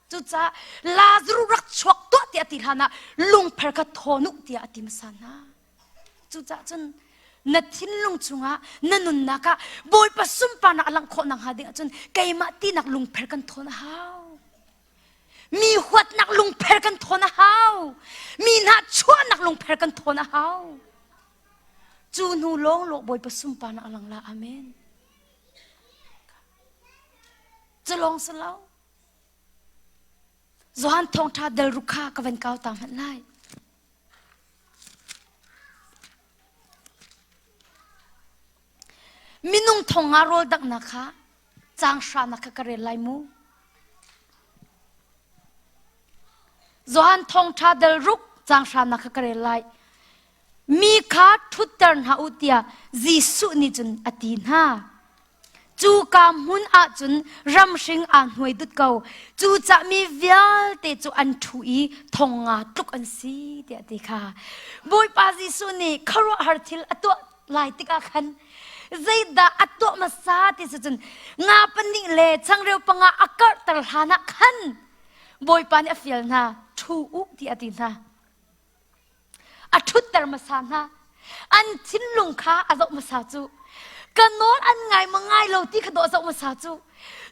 Cucaah Lazarus rak chuak tuah tiah a ti hlan ah lungpher kha thawn u tiah a ti hmasa hna. Cucaah cun na thinlung chungah na nunnak ah Bawipa sunparnak a langh khawh nakhnga ding ahcun keimah tinak lungpher kan thawn a hau. Mi huatnak lungpher kan thawn a hau. Mi hna chuahnak lungpher kan thawn a hau. Cu hnu lawng lawng Bawipa sunparnak a lang la. Amen. Cu lawng si lo. Johan thawngṭha del ruk kha ka van kau ta hmanh lai. Minung thong nga rawl danghnak kha caang hranak kha ka rel lai mu. Johan thawngṭha del ruk caang hranak kha ka rel lai. Mi kha ṭhutter hna u tiah Jesuh nih cun a ti hna. Cuka hmun ahcun ramhring aa hnuai dut ko. Cucah mi vialte cu an ṭhu i thong nga tluk an si tiah ti kha. Bawipa Jesuh nih khuaruahhar thil a tuah lai tikah khan zeidah a tuah hmasa ti si cun nga pahnih le changreu panga a karhter hlan ah khan Bawipa nih a fial hna ṭhu u tiah a ti hna. A ṭhutter hmasa hna. An thinlung kha a zoh hmasa cu. Ka nawl an ngai ma ngai lo ti kha dawh zoh hmasa cu.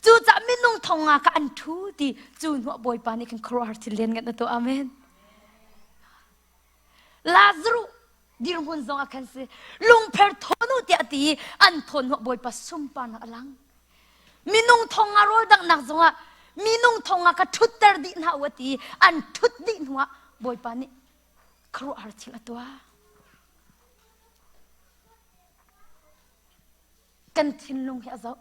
Cucaah minung thong nga kha an ṭhu ti cu hnuah Bawipa nih khan khuaruahhar thil lian ngan a tuah. Amen. Lazarus dirhmun zong ah khan si lungpher thawn u tiah a ti i an thawn hnawh Bawipa sunparnak a lang. Minung thong nga rawl danghnak zongah minung thong nga ka ṭhutter dih hna u a ti i an ṭhut dih hnuah Bawipa nih khuaruahhar thil a tuah. Kan thinlung hi a zoh.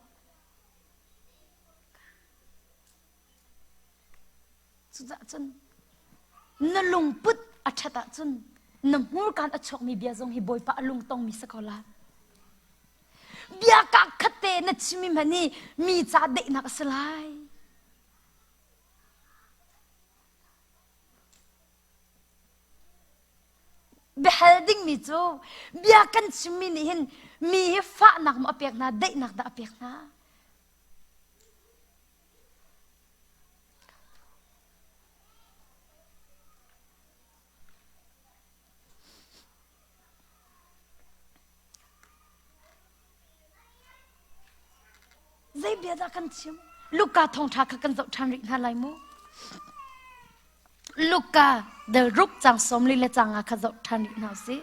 Cucaah cun na lungput a ṭhat ahcun. Na hmurkaan a chuakmi bia zong hi Bawipa a lungtongmi si ko la. Bia ka khat te na chimmi hmanh hi mi ca daihnak a si lai. Biahal dingmi cu bia kan chimmi nih hin mi hi fahnak maw a pek hna, daihnak dah a pek hna? Zei bia dah kan chim? Luka thawngṭha kha kan zoh ṭhan rih hna lai mu. Luka del ruk cang 40 le cang nga kha zoh ṭhan rih hna usih.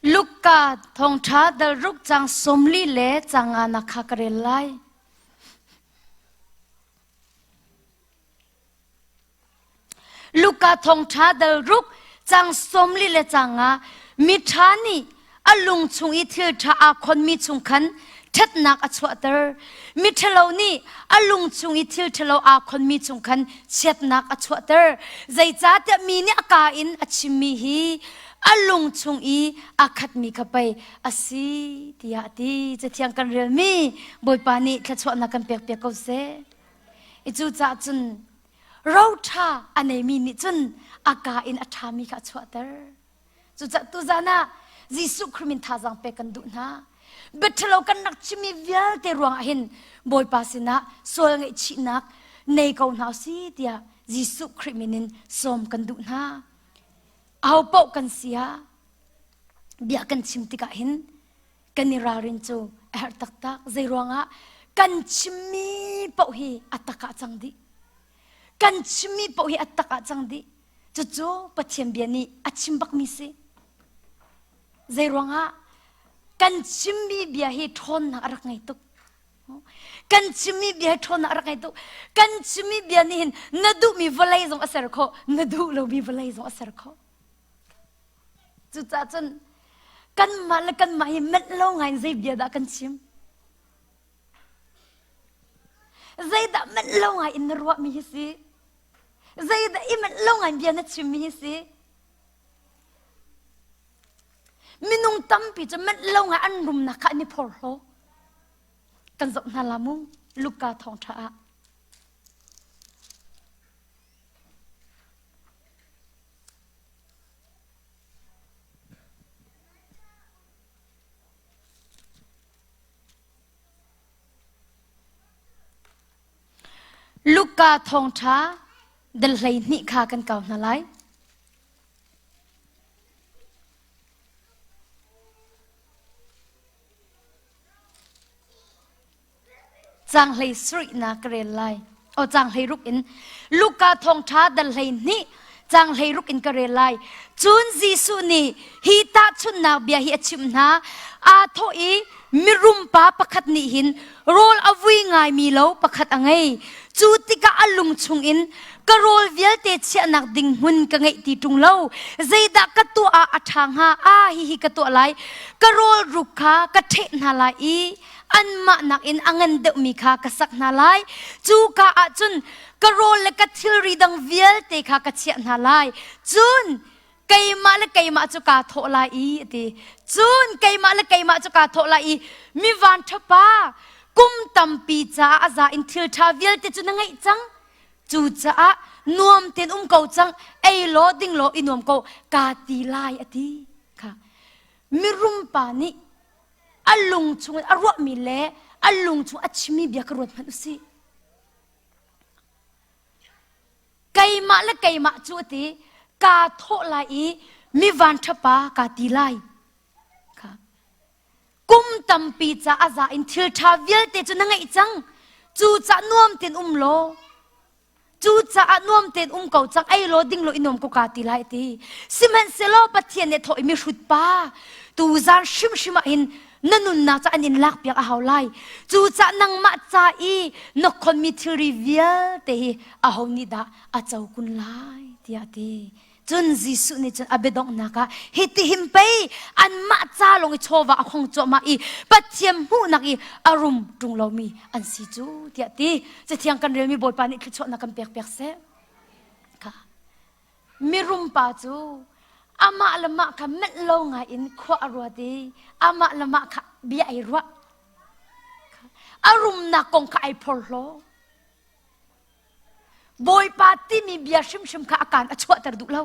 Luka thawngṭha dal ruk cang 40 le cang nga nak kha ka rel lai. Luka thawngṭha dal ruk cang 40 le cang nga miṭha nih a lung chung i thil ṭha aa khonmi chung khan ṭhatnak a chuahter. Miṭhalo nih a lung chung i thil ṭhalo aa khonmi chung khan chiatnak a chuahter. Zeicahtiah mi nih a kaa in a chimmi hi a lung chung i a khatmi kha pei a si tiah a ti. Cathiang kan relmi Bawipa nih thluachuahnak kan pekpiak ko seh. I cucaah cun ro ṭha a neimi nih cun a kaa in a ṭhami kha a chuahter. Cucaah tuzan ah Jesuh Khrih min thazaang pek kan duh hna. Biaṭhalo kan rak chimmi vialte ruangah hin Bawipa sinah sual ngaihchihnak nei ko hna si tiah Jesuh Khrih min in sawm kan duh hna. Aho paoh kan si ah bia kan chim tikah hin kan i ralrin cu a herh taktak. Zei ruangah kan chimmi paoh hi a tak ah cang dih. Kan chimmi paoh hi a tak ah cang dih. Cucu Pathian bia nih a chim bakmi si. Zei ruangah kan chimmi bia hi ṭhawnnak a rak ngei tuk. Kan chimmi bia hi ṭhawnnak a rak ngei tuk. Kan chimmi bia nih hin na duhmi vawlei zong a ser khawh, na duh lomi vawlei zong a ser khawh. Cucaah cun kanmah le kanmah hi manh lo ngai in zei bia dah kan chim? Zeidah manh lo ngai in na ruahmi hi si? Zeidah i manh lo ngai bia na chimmi hi si? Minung tampi cu manh lo ngai an rumnak kha an i phorhlaw. Kan zoh hna la mu, Luka thawngṭha ah. Luka thawngṭha dal 12 kha kan kau hna lai. Caang 17 na ka rel lai. O caang 16 in Luka thawngṭha dal 12 caang 16 in ka rel lai. Cun Jesuh nih hi tahchunhnak bia hi a chimh hna. Aa thawh i mirum pa pakhat nih hin rawl a vui ngaimi lo pakhat a ngei. Cu tikah a lung chungin ka rawl vialte chiahnak ding hmun ka ngeih ti ṭung lo. Zeidah ka tuah ah a ṭha hnga? Ah hihi ka tuah lai. Ka rawl ruk kha ka ṭheh hna lai i anmah nakin a ngan deuhmi kha ka sak hna lai. Cuka ah cun ka rawl le ka thilri dang vialte kha ka chiah hna lai. Cun keimah le keimah cu kaa thawh lai i a ti. Cun keimah le keimah cu kaa thawh lai i mi vanṭhapa kum tampi caah a za in thil ṭha vialte cu na ngeih cang. Cucaah nuam tein um ko cang, ei law ding law i nuam ko kaa ti lai a ti. Kha mirum pa nih a lung chungin a ruahmi le a lung chung a chimmi bia ka ruat hmanh u sih. Keimah le keimah cu a ti, kaa thawh lai i mi vanṭhapa kaa ti lai. Kha. Kum tampi ca a za in thil ṭha vialte cu na ngeih cang. Cu ca nuam tein um law, Cucaah nuam tein um ko cang, ei law ding law i nuam ko kaa ti lai a ti. Sihmanhsehlaw Pathian nih thawh i mihrut pa, tuzan hrimhrim ah hin na nunnak ca an in lakpiak a hau lai. Cucaah nangmah ca i na khonmi thilri vialte hi aho nih dah a co kun lai tiah a ti. Cun Jesuh nih cun a biadonghnak ah hiti him pei anmah ca lawng i chawva a khong cuahmah i Pathian hmuhnak i a rum ṭung lomi an si cu tiah ti. Cathiang kan relmi Bawipa nih thluachuahnak kan pek piak seh. Kha mirum pa cu amah le mah kha menh lo ngai in khua a ruat i amah le mah kha bia ai ruah. A rumnak kong kha ai phorhlaw. Bawipa timi bia hrimhrim kha a kaan a chuahter duh lo.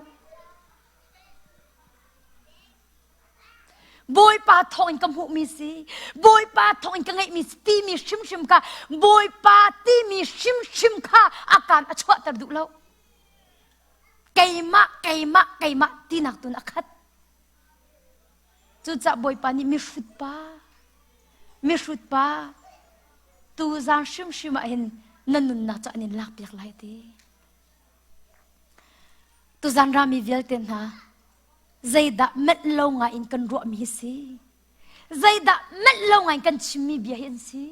Bawipa thawngin ka hmuhmi si, Bawipa thawngin ka ngeihmi si timi hrimhrim kha Bawipa timi hrimhrim kha a kaan a chuahter duh lo. Keimah, keimah, keimah tinak tun a khat. Cucaah Bawipa nih mihrut pa, mihrut pa, tuzaan hrimhrim ah hin na nunnak cu an in lakpiak lai ti. Tuzaan rami vialte hna, zeidah menh lo ngai in kan ruahmi hi si? Zeidah menh lo ngai in kan chimmi bia hi an si?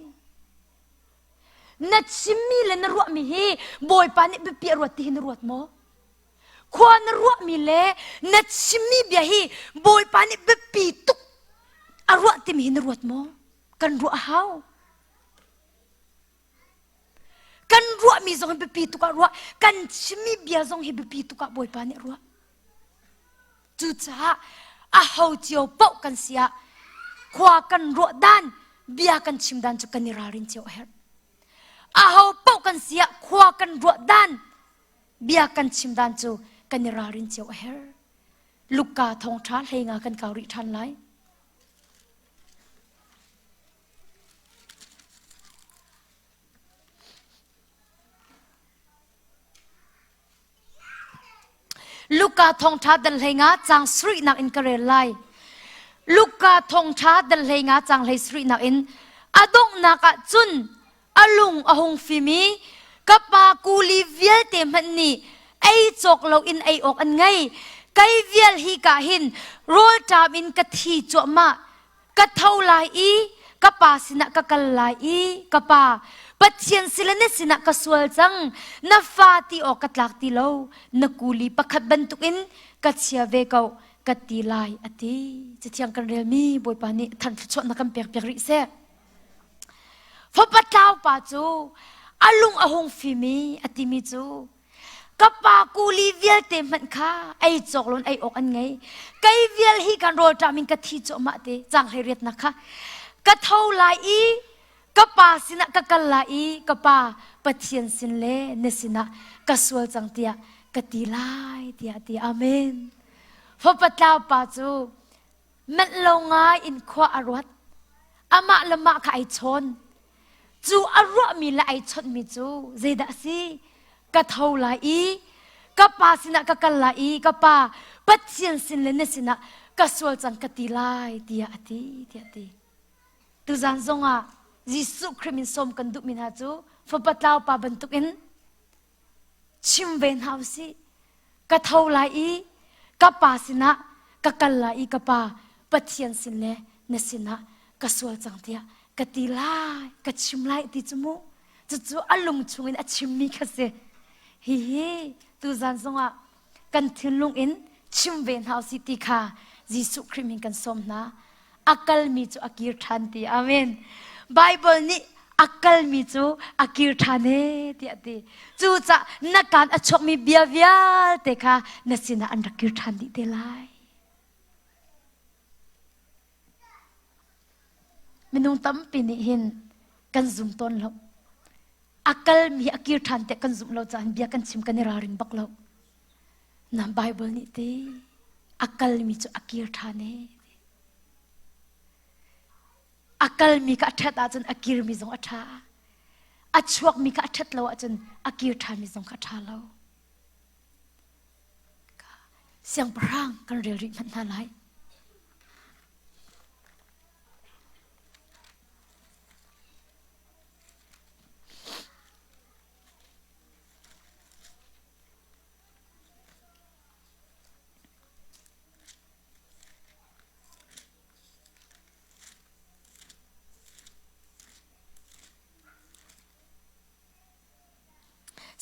Na chimmi le na ruahmi hi Bawipa nih biapi a ruat ti hi na ruat maw? Khua na ruahmi le na chimmi bia hi Bawipa nih biapi tuk a ruah timi hi na ruat maw? Kan ruah a hau. Kan ruahmi zong hi biapi tuk ah ruah. Kan chimmi bia zong hi biapi tuk ah Bawipa nih ruah. Cucaah a ho cio paoh kan si ah khua kan ruah dan, bia kan chim dan cu kan i ralrin cio a herh. Aho paoh kan si ah khua kan ruah dan, bia kan chim dan cu kan i ralrin cio a herh. Luka thawngṭha hleinga kan kau rih ṭhan lai. Luka thawngṭha dal hleinga cang sarihnak in ka rel lai. Luka thawngṭha dal hleinga cang hlei sarihnak in a donghnak ah cun a lung a hung fim i ka pa kuli vialte hmanh nih ei cawk loin ei awk an ngei kei vial hi ka hin rawlṭam in ka thi cuahmah ka tho lai i ka pa sinah ka kal lai i ka pa Pathian sile na sinah ka sual cang na fa ti awk ka tlak ti lo na kuli pakhat bantukin ka chia ve ko ka ti lai a ti cathiang kan relmi Bawipa nih than thluachuah na kan pek piak rih seh Fapa tlau pa cu a lung a hung fim i a timi cu ka pa kuli vialte hmanh kha ei cawk lon ei awk an ngei kei vial hi kan rawl ṭam in ka thi cuahmah te cang hlei riatnak kha ka tho lai i ka pa sinah ka kal lai i ka pa Pathian sin le na sinah ka sual cang tiah ka ti lai tiah ti amen fapa tlau pa cu Manh lo ngai in khua a ruat. Amah le mah kha ai chawn. Cu a ruahmi le ai chawnhmi cu zeidah a si? Ka tho lai i ka pa sinah ka kal lai i ka pa Pathian sin le na sinah ka sual cang ka ti lai tiah a ti tiah a ti. Tuzan zongah Jesuh Khrih min sawm kan duhmi hna cu fapa tlau pa bantukin chim ve hna usih. Ka tho lai i ka pa sinah ka kal lai i ka pa Pathian sin le na sinah ka sual cang tiah ka ti lai, ka chim lai ti cu mu. Cucu a lung chungin a chimmi kha si. Hihi tuzan zongah kan thinlung in chim ve hna usih ti kha Jesuh Khrih min kan sawm hna. A kalmi cu a kir ṭhan ti. Amen. Bible nih a kalmi cu a kir ṭhan e tiah a ti. Cucah na kaan a chuakmi bia vialte kha na sinah an rak kir ṭhan dih te lai. Minung tampi nih hin kan zum tawn lo. A kalmi a kir ṭhan tiah kan zumh lo caah bia kan chim kan i ralring bak lo. Na Bible nih ti a kalmi cu a kir ṭhan e. A kalmi kha a ṭhat ahcun a kirmi zong a ṭha. A chuakmi kha a ṭhat lo ahcun a kir ṭhanmi zong kha a ṭha lo. Siangpahrang kan rel rih hmanh hna lai.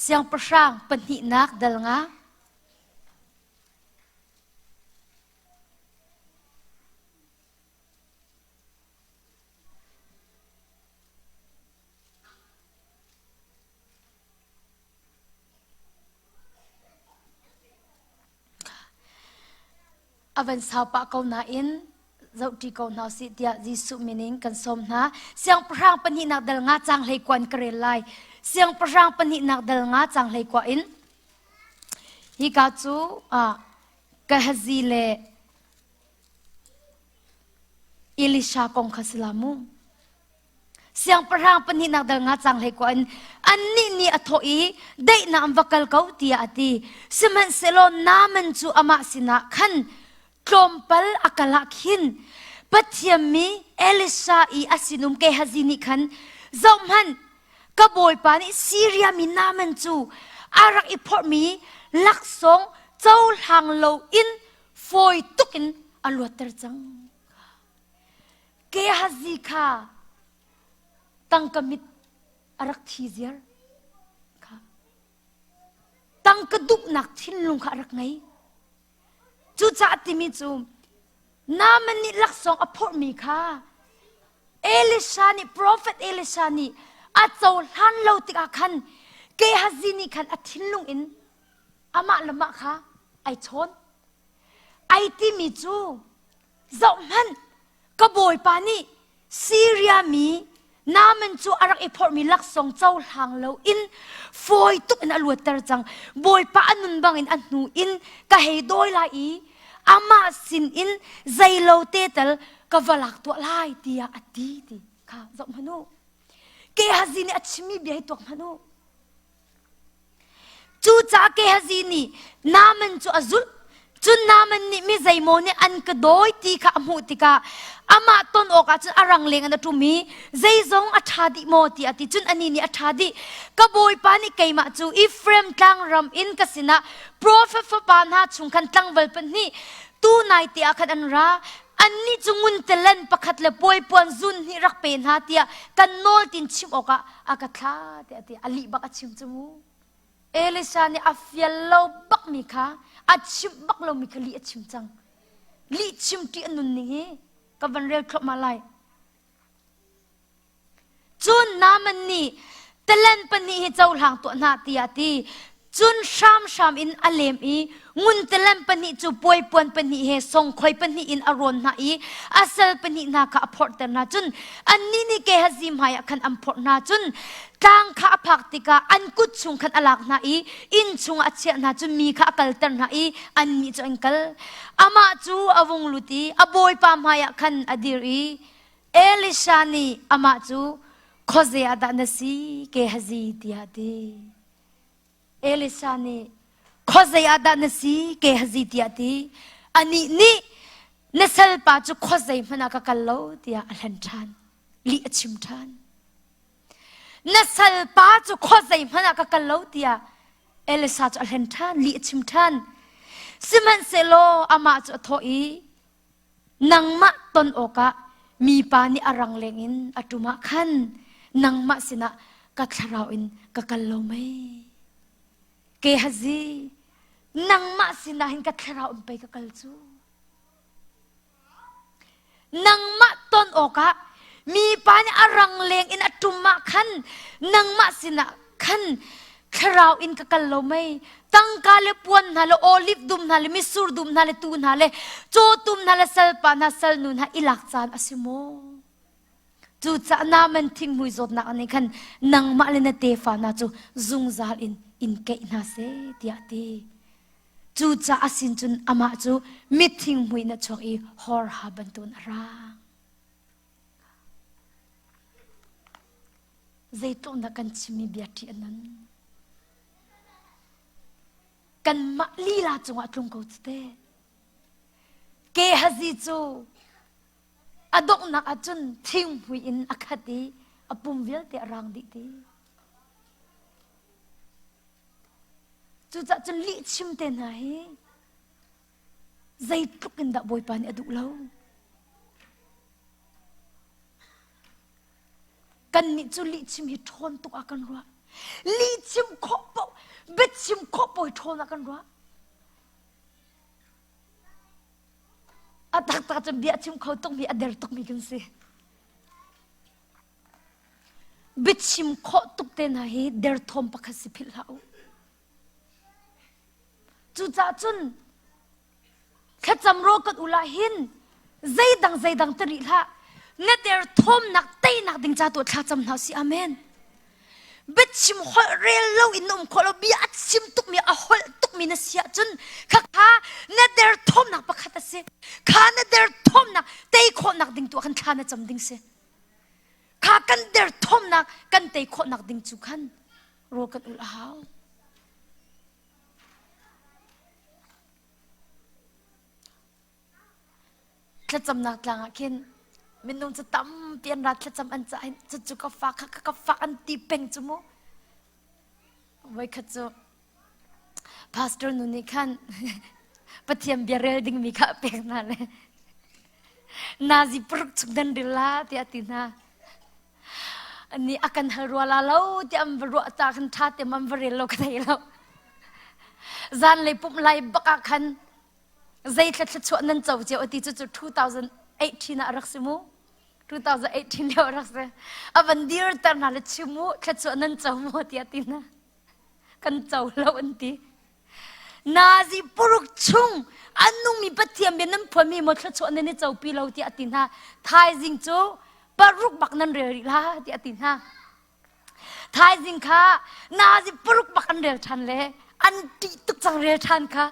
Siangpahrang pahnihnak dal nga. A van sau pah ko nain zohṭi ko hna usih tiah Jesuh min in kan sawm hna. Siangpahrang pahnihnak dal nga cang hlei kua in ka rel lai. Siangpahrang pahnihnak dal nga cang hlei kua in hika cu ah Gehazi le Elisha kong kha si la mu. Siangpahrang pahnihnak dal nga cang hlei kua in annih nih a thawh i daihnak an va kal ko tiah a ti. Sihmanhsehlaw Naaman cu amah sinah khan tlawmpal a kal ah khin Pathian mi Elisha i a sinum Gehazi nih khan zohhmanh ka bawipa nih Siria mi Naaman cu a rak i phorhmi laksawng cohlang loin fawi tuk in a luatter cang. Gehazi kha tangka mit a rak thi ziar kha tangka duhnak thinlung kha a rak ngei. Cucaah timi cu Naaman nih laksawng a phorhmi kha Elisha nih profet Elisha nih a cohlan lo tikah khan Gehazi nih khan a thinlung in amah le mah kha ai chawn. Ai timi cu Zohhmanh, ka bawipa nih Siria mi Naaman cu a rak i phorhmi laksawng cohlang loin fawi tuk in a luatter cang. Bawipa a nun bangin a hnu in ka hei dawi lai i amah sinin zeilo te tal ka va lak tuah lai tiah a ti ti kha zoh hmanh u. Gehazi nih a chimmi bia hi tuak hmanh u. Cucaah Gehazi nih Naaman cu a zulh. Cun Naaman nih mi zeimaw nih an ka dawi ti kha a hmuh tikah amah ton awkah cun a rangleng in a ṭum i zeizong a ṭha dih maw tiah a ti. Cun anih nih a ṭha dih. Ka bawipa nih keimah cu Efraim tlangram in ka sinah profet fapa hna chung khan tlangval pahnih tu naite ah khan an ra. Annih cu ngun telen pakhat le puaipuan zun hnih rak pe hna tiah kan nawl tin chimh awkah a ka thla tiah a ti a lih bak a chim cu mu Elisha nih a fial lo bak mi kha a chimh bak lomi kha lih a chim cang lih chim ṭih a nun ning hi ka van rel thluahmah lai cun Naaman nih talen pahnih hi cohlang tuah hna tiah a ti Cun hramhram in a lem i ngun telem pahnih cu puaipuan pahnih he songkhoi pahnih in a rawn hna i a sal pahnih hna kha a phorhter hna. Cun annih nih Gehazi hmaiah khan an phorh hna. Cun tlang kha a phak tikah an kut chung khan a lak hna i inn chungah a chiah hna. Cun mi kha a kalter hna i annih cu an kal. Amah cu a vung lut i a bawipa hmaiah khan a dir i Elisha nih amah cu, Khuaze ah dah na si, Gehazi? tiah a ti. Elisha nih khuazei ah dah na si Gehazi tiah a ti. Anih nih na salpa cu khuazei hmanh ah ka kal lo tiah a hlen ṭhan. Lih a chim ṭhan. Na salpa cu khuazei hmanh ah ka kal lo tiah Elisha cu a hlen ṭhan, lih a chim ṭhan. Sihmanhsehlaw amah cu a thawh i Nangmah ton awkah mipa nih a rangleng in a ṭum ah khan nangmah sinah ka thlarau in ka kal lo mei? Gehazi, nangmah sinah hin ka thlarau in pei ka kal cu. Nangmah ton awkah mipa nih a rangleng in a ṭum ah khan nangmah sinah khan thlarau in ka kal lo mei tangka le puan hna le olive dum hna le mitsur dum hna le tuu hna le cawtum hna le salpa hna salnu hna i lak caan a si maw cucaah Naaman thinghmui zawtnak nih khan nangmah le na tefa hna cu zungzal in in keih hna seh tiah a ti cucaah a sin cun amah cu mithinghmui in a chuak i horha bantukin a rang Zeitluk na kan chimmi bia ṭih a nun. Kanmah lila cungah tlung ko cu te. Gehazi cu a donghnak ahcun thinghmui in a khat i a pum vialte a rang dih ti. Cucaah cun lihchim te hna hi zeitluk in dah Bawipa nih a duh lo. Kannih cu lihchim hi ṭhawn tuk ah kan ruah. Lihchim khawh paoh, biachim khawh paoh hi ṭhawn ah kan ruah. A taktak cun bia chim kho tukmi a der tukmi kan si. Biachim khawh tuk te hna hi derthawm pakhat si philh hlah u. Cucaah cun. Thlacam ro kan ula hin zeidang zeidang te rih hlah. Na der thawmnak teinak ding ca tu thlacam hna si. Amen. Biachim holh rel lo in na um khawh lo bia a chim tukmi a holh tukmi na si ahcun khakha na der thawmnak pakhat a si. Kha na der thawmnak tei khawhnak ding tu ah khan thla na cam ding si. Kha kan der thawmnak kan tei khawhnak ding cu khan rawl kan ulh a hau. Thlacamnak tlang ah khin minung cu tampi an ra thlacam an cah hin cucu ka fa kha ka fa an ti peng cu mu. Voikhat cu pastor nu nih khan Pathian bia rel dingmi kha a pek hna le nazi paruk chung nan ril la tiah a ti hna. Nih a kan hal rua la lo tiah an va ruah ta khan ṭha te an va rel lo ka thei lo. Zanlei pumh lai bak ah khan zei thla nan co cio ati cu cu 2018 ah a rak si mu 2018 lio a rak si a van dir ter hna le chim mu thluachuah nan co mu tiah ti hna kan co lo an ti nazi puruk chung an nungmi pathian bia nan phuanmi maw thluachuah nan i copi lo tiah a ti hna thaizing cu paruk bak nan rel rih la tiah a ti hna Thaizing kha nazi paruk bak an rel ṭhan le an ṭih tuk cang rel ṭhan kha.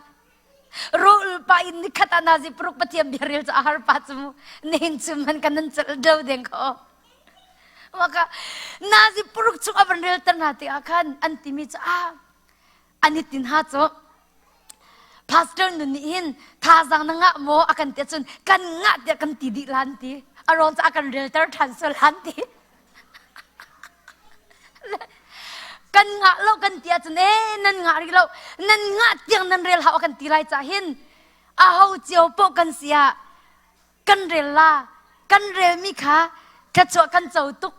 Rawl pa in nikhat ah nazi paruk Pathian bia rel cu a har pa cu mu. Nihin cu man kan nan celh do deng kho. Maka nazi paruk chung a van rel ter hna tikah khan an timi cu ah an i tin ha cu pastor nun nih hin thazaang na ngah maw a kan ti cun kan ngah tiah kan ti dih lan ti a rawn cu a kan relter ṭhan sual han ti kan ngah lo kan ti ahcun e nan ngah rih lo nan ngah tiang nan rel hau kan ti lai cah hin a ho cio poh kan si ah kan rel la kan relmi kha thluachuah kan co tuk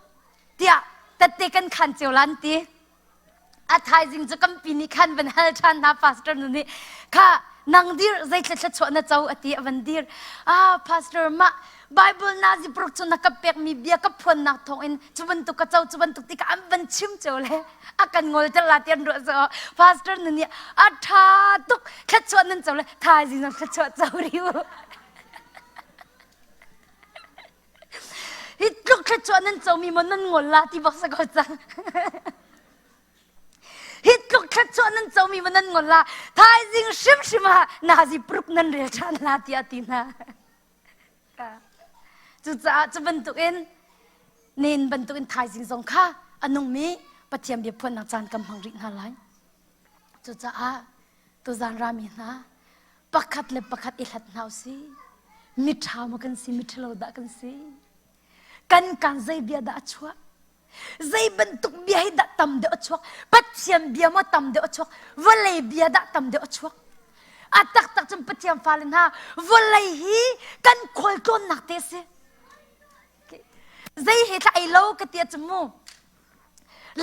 tiah tette kan khan cio lan ti A thaizing cu kampi nih khan van hal ṭhan hna pastor nu nih kha nang dir zeitluk thluachuah na co a ti a van dir. Ah pastor mah Bible nazi paruk cu na ka pekmi bia ka phuannak thawngin cu bantuk ka co cu bantuk ti ka an van chim cio le a kan ngolter la ti an ruah so pastor nu nih a ṭha tuk thluachuah nan co le thaizing zong thluachuah co rih u. Hi tluk thluachuah nan comi maw nan ngol la ti bak sa ko cang. Hi tluk thluachuah nan comi maw nan ngol la thaizing hrimhrim ah nazi pruk nan rel ṭhan la tiah ti hna. Cucaah cu bantukin nen bantukin thaizing zong kha a nungmi Pathian bia phuannak caan kan hmang rih hna lai. Cucaah tuzan rami hna pakhat le pakhat i hlat hna usih. Miṭha maw kan si, miṭhalo dah kan si? Kan kaan zei bia dah a chuah? Zei bantuk bia hi dah tam deuh a chuak? Pathian bia maw tam deuh a chuak? Vawlei bia dah tam deuh a chuak? A taktak cun Pathian fale hna, vawlei hi kan khualtlawnnak te a si. Zei he thla ei lo ka ti ahcun mu,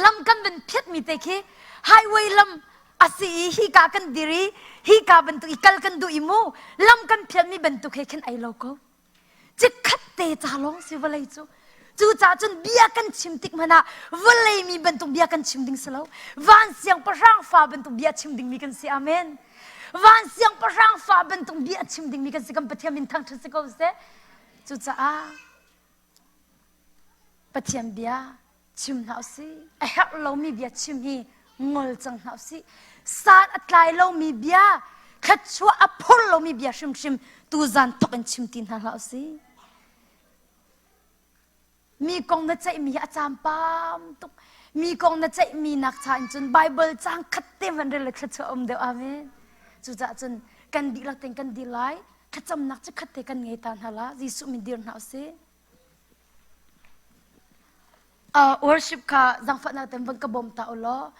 lam kan van phiatmi te khi highway lam a si i hika kan dir i hika bantuk i kal kan duh i mu lam kan phiatmi bantuk he khin ei lo ko chikkhat te ca lawng si vawlei cu cucaah cun bia kan chim tik hmanh ah vawlei mi bantuk bia kan chim ding si lo van siangpahrang fa bantuk bia chim dingmi kan si amen van siangpahrang fa bantuk bia chim dingmi kan si kan Pathian min thangṭhat si ko seh cucaah Pathian bia chim hna usih. A herh lomi bia chim hi ngol cang hna usih. San a tlai lomi bia, thluachuah a phur lomi bia hrimhrim tuzan thok in chim ti hna hlah usih. Mi kong na ceihmi hi a caam pam tuk. Mi kong na ceihmi nak cha in cun Bible caang khat te hmanh rel le thluachuah um deuh. Amen. Cucaah cun kan dihlak tein kan dil lai. Thlacamnak cu khat te kan ngei ta hna la. Jesuh min dir hna usih. Uh, worship kha zangfahnak ten van ka bawm ta u law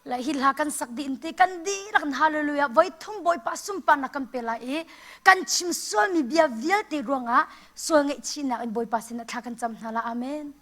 la hi hla kan sak dih in ti kan dihlak in hallelujah voi thum bawipa sunparnak kan pe lai i kan chim sualmi bia vialte ruangah sual ngaihchihnak in bawipa sinah thla kan cam hna la amen.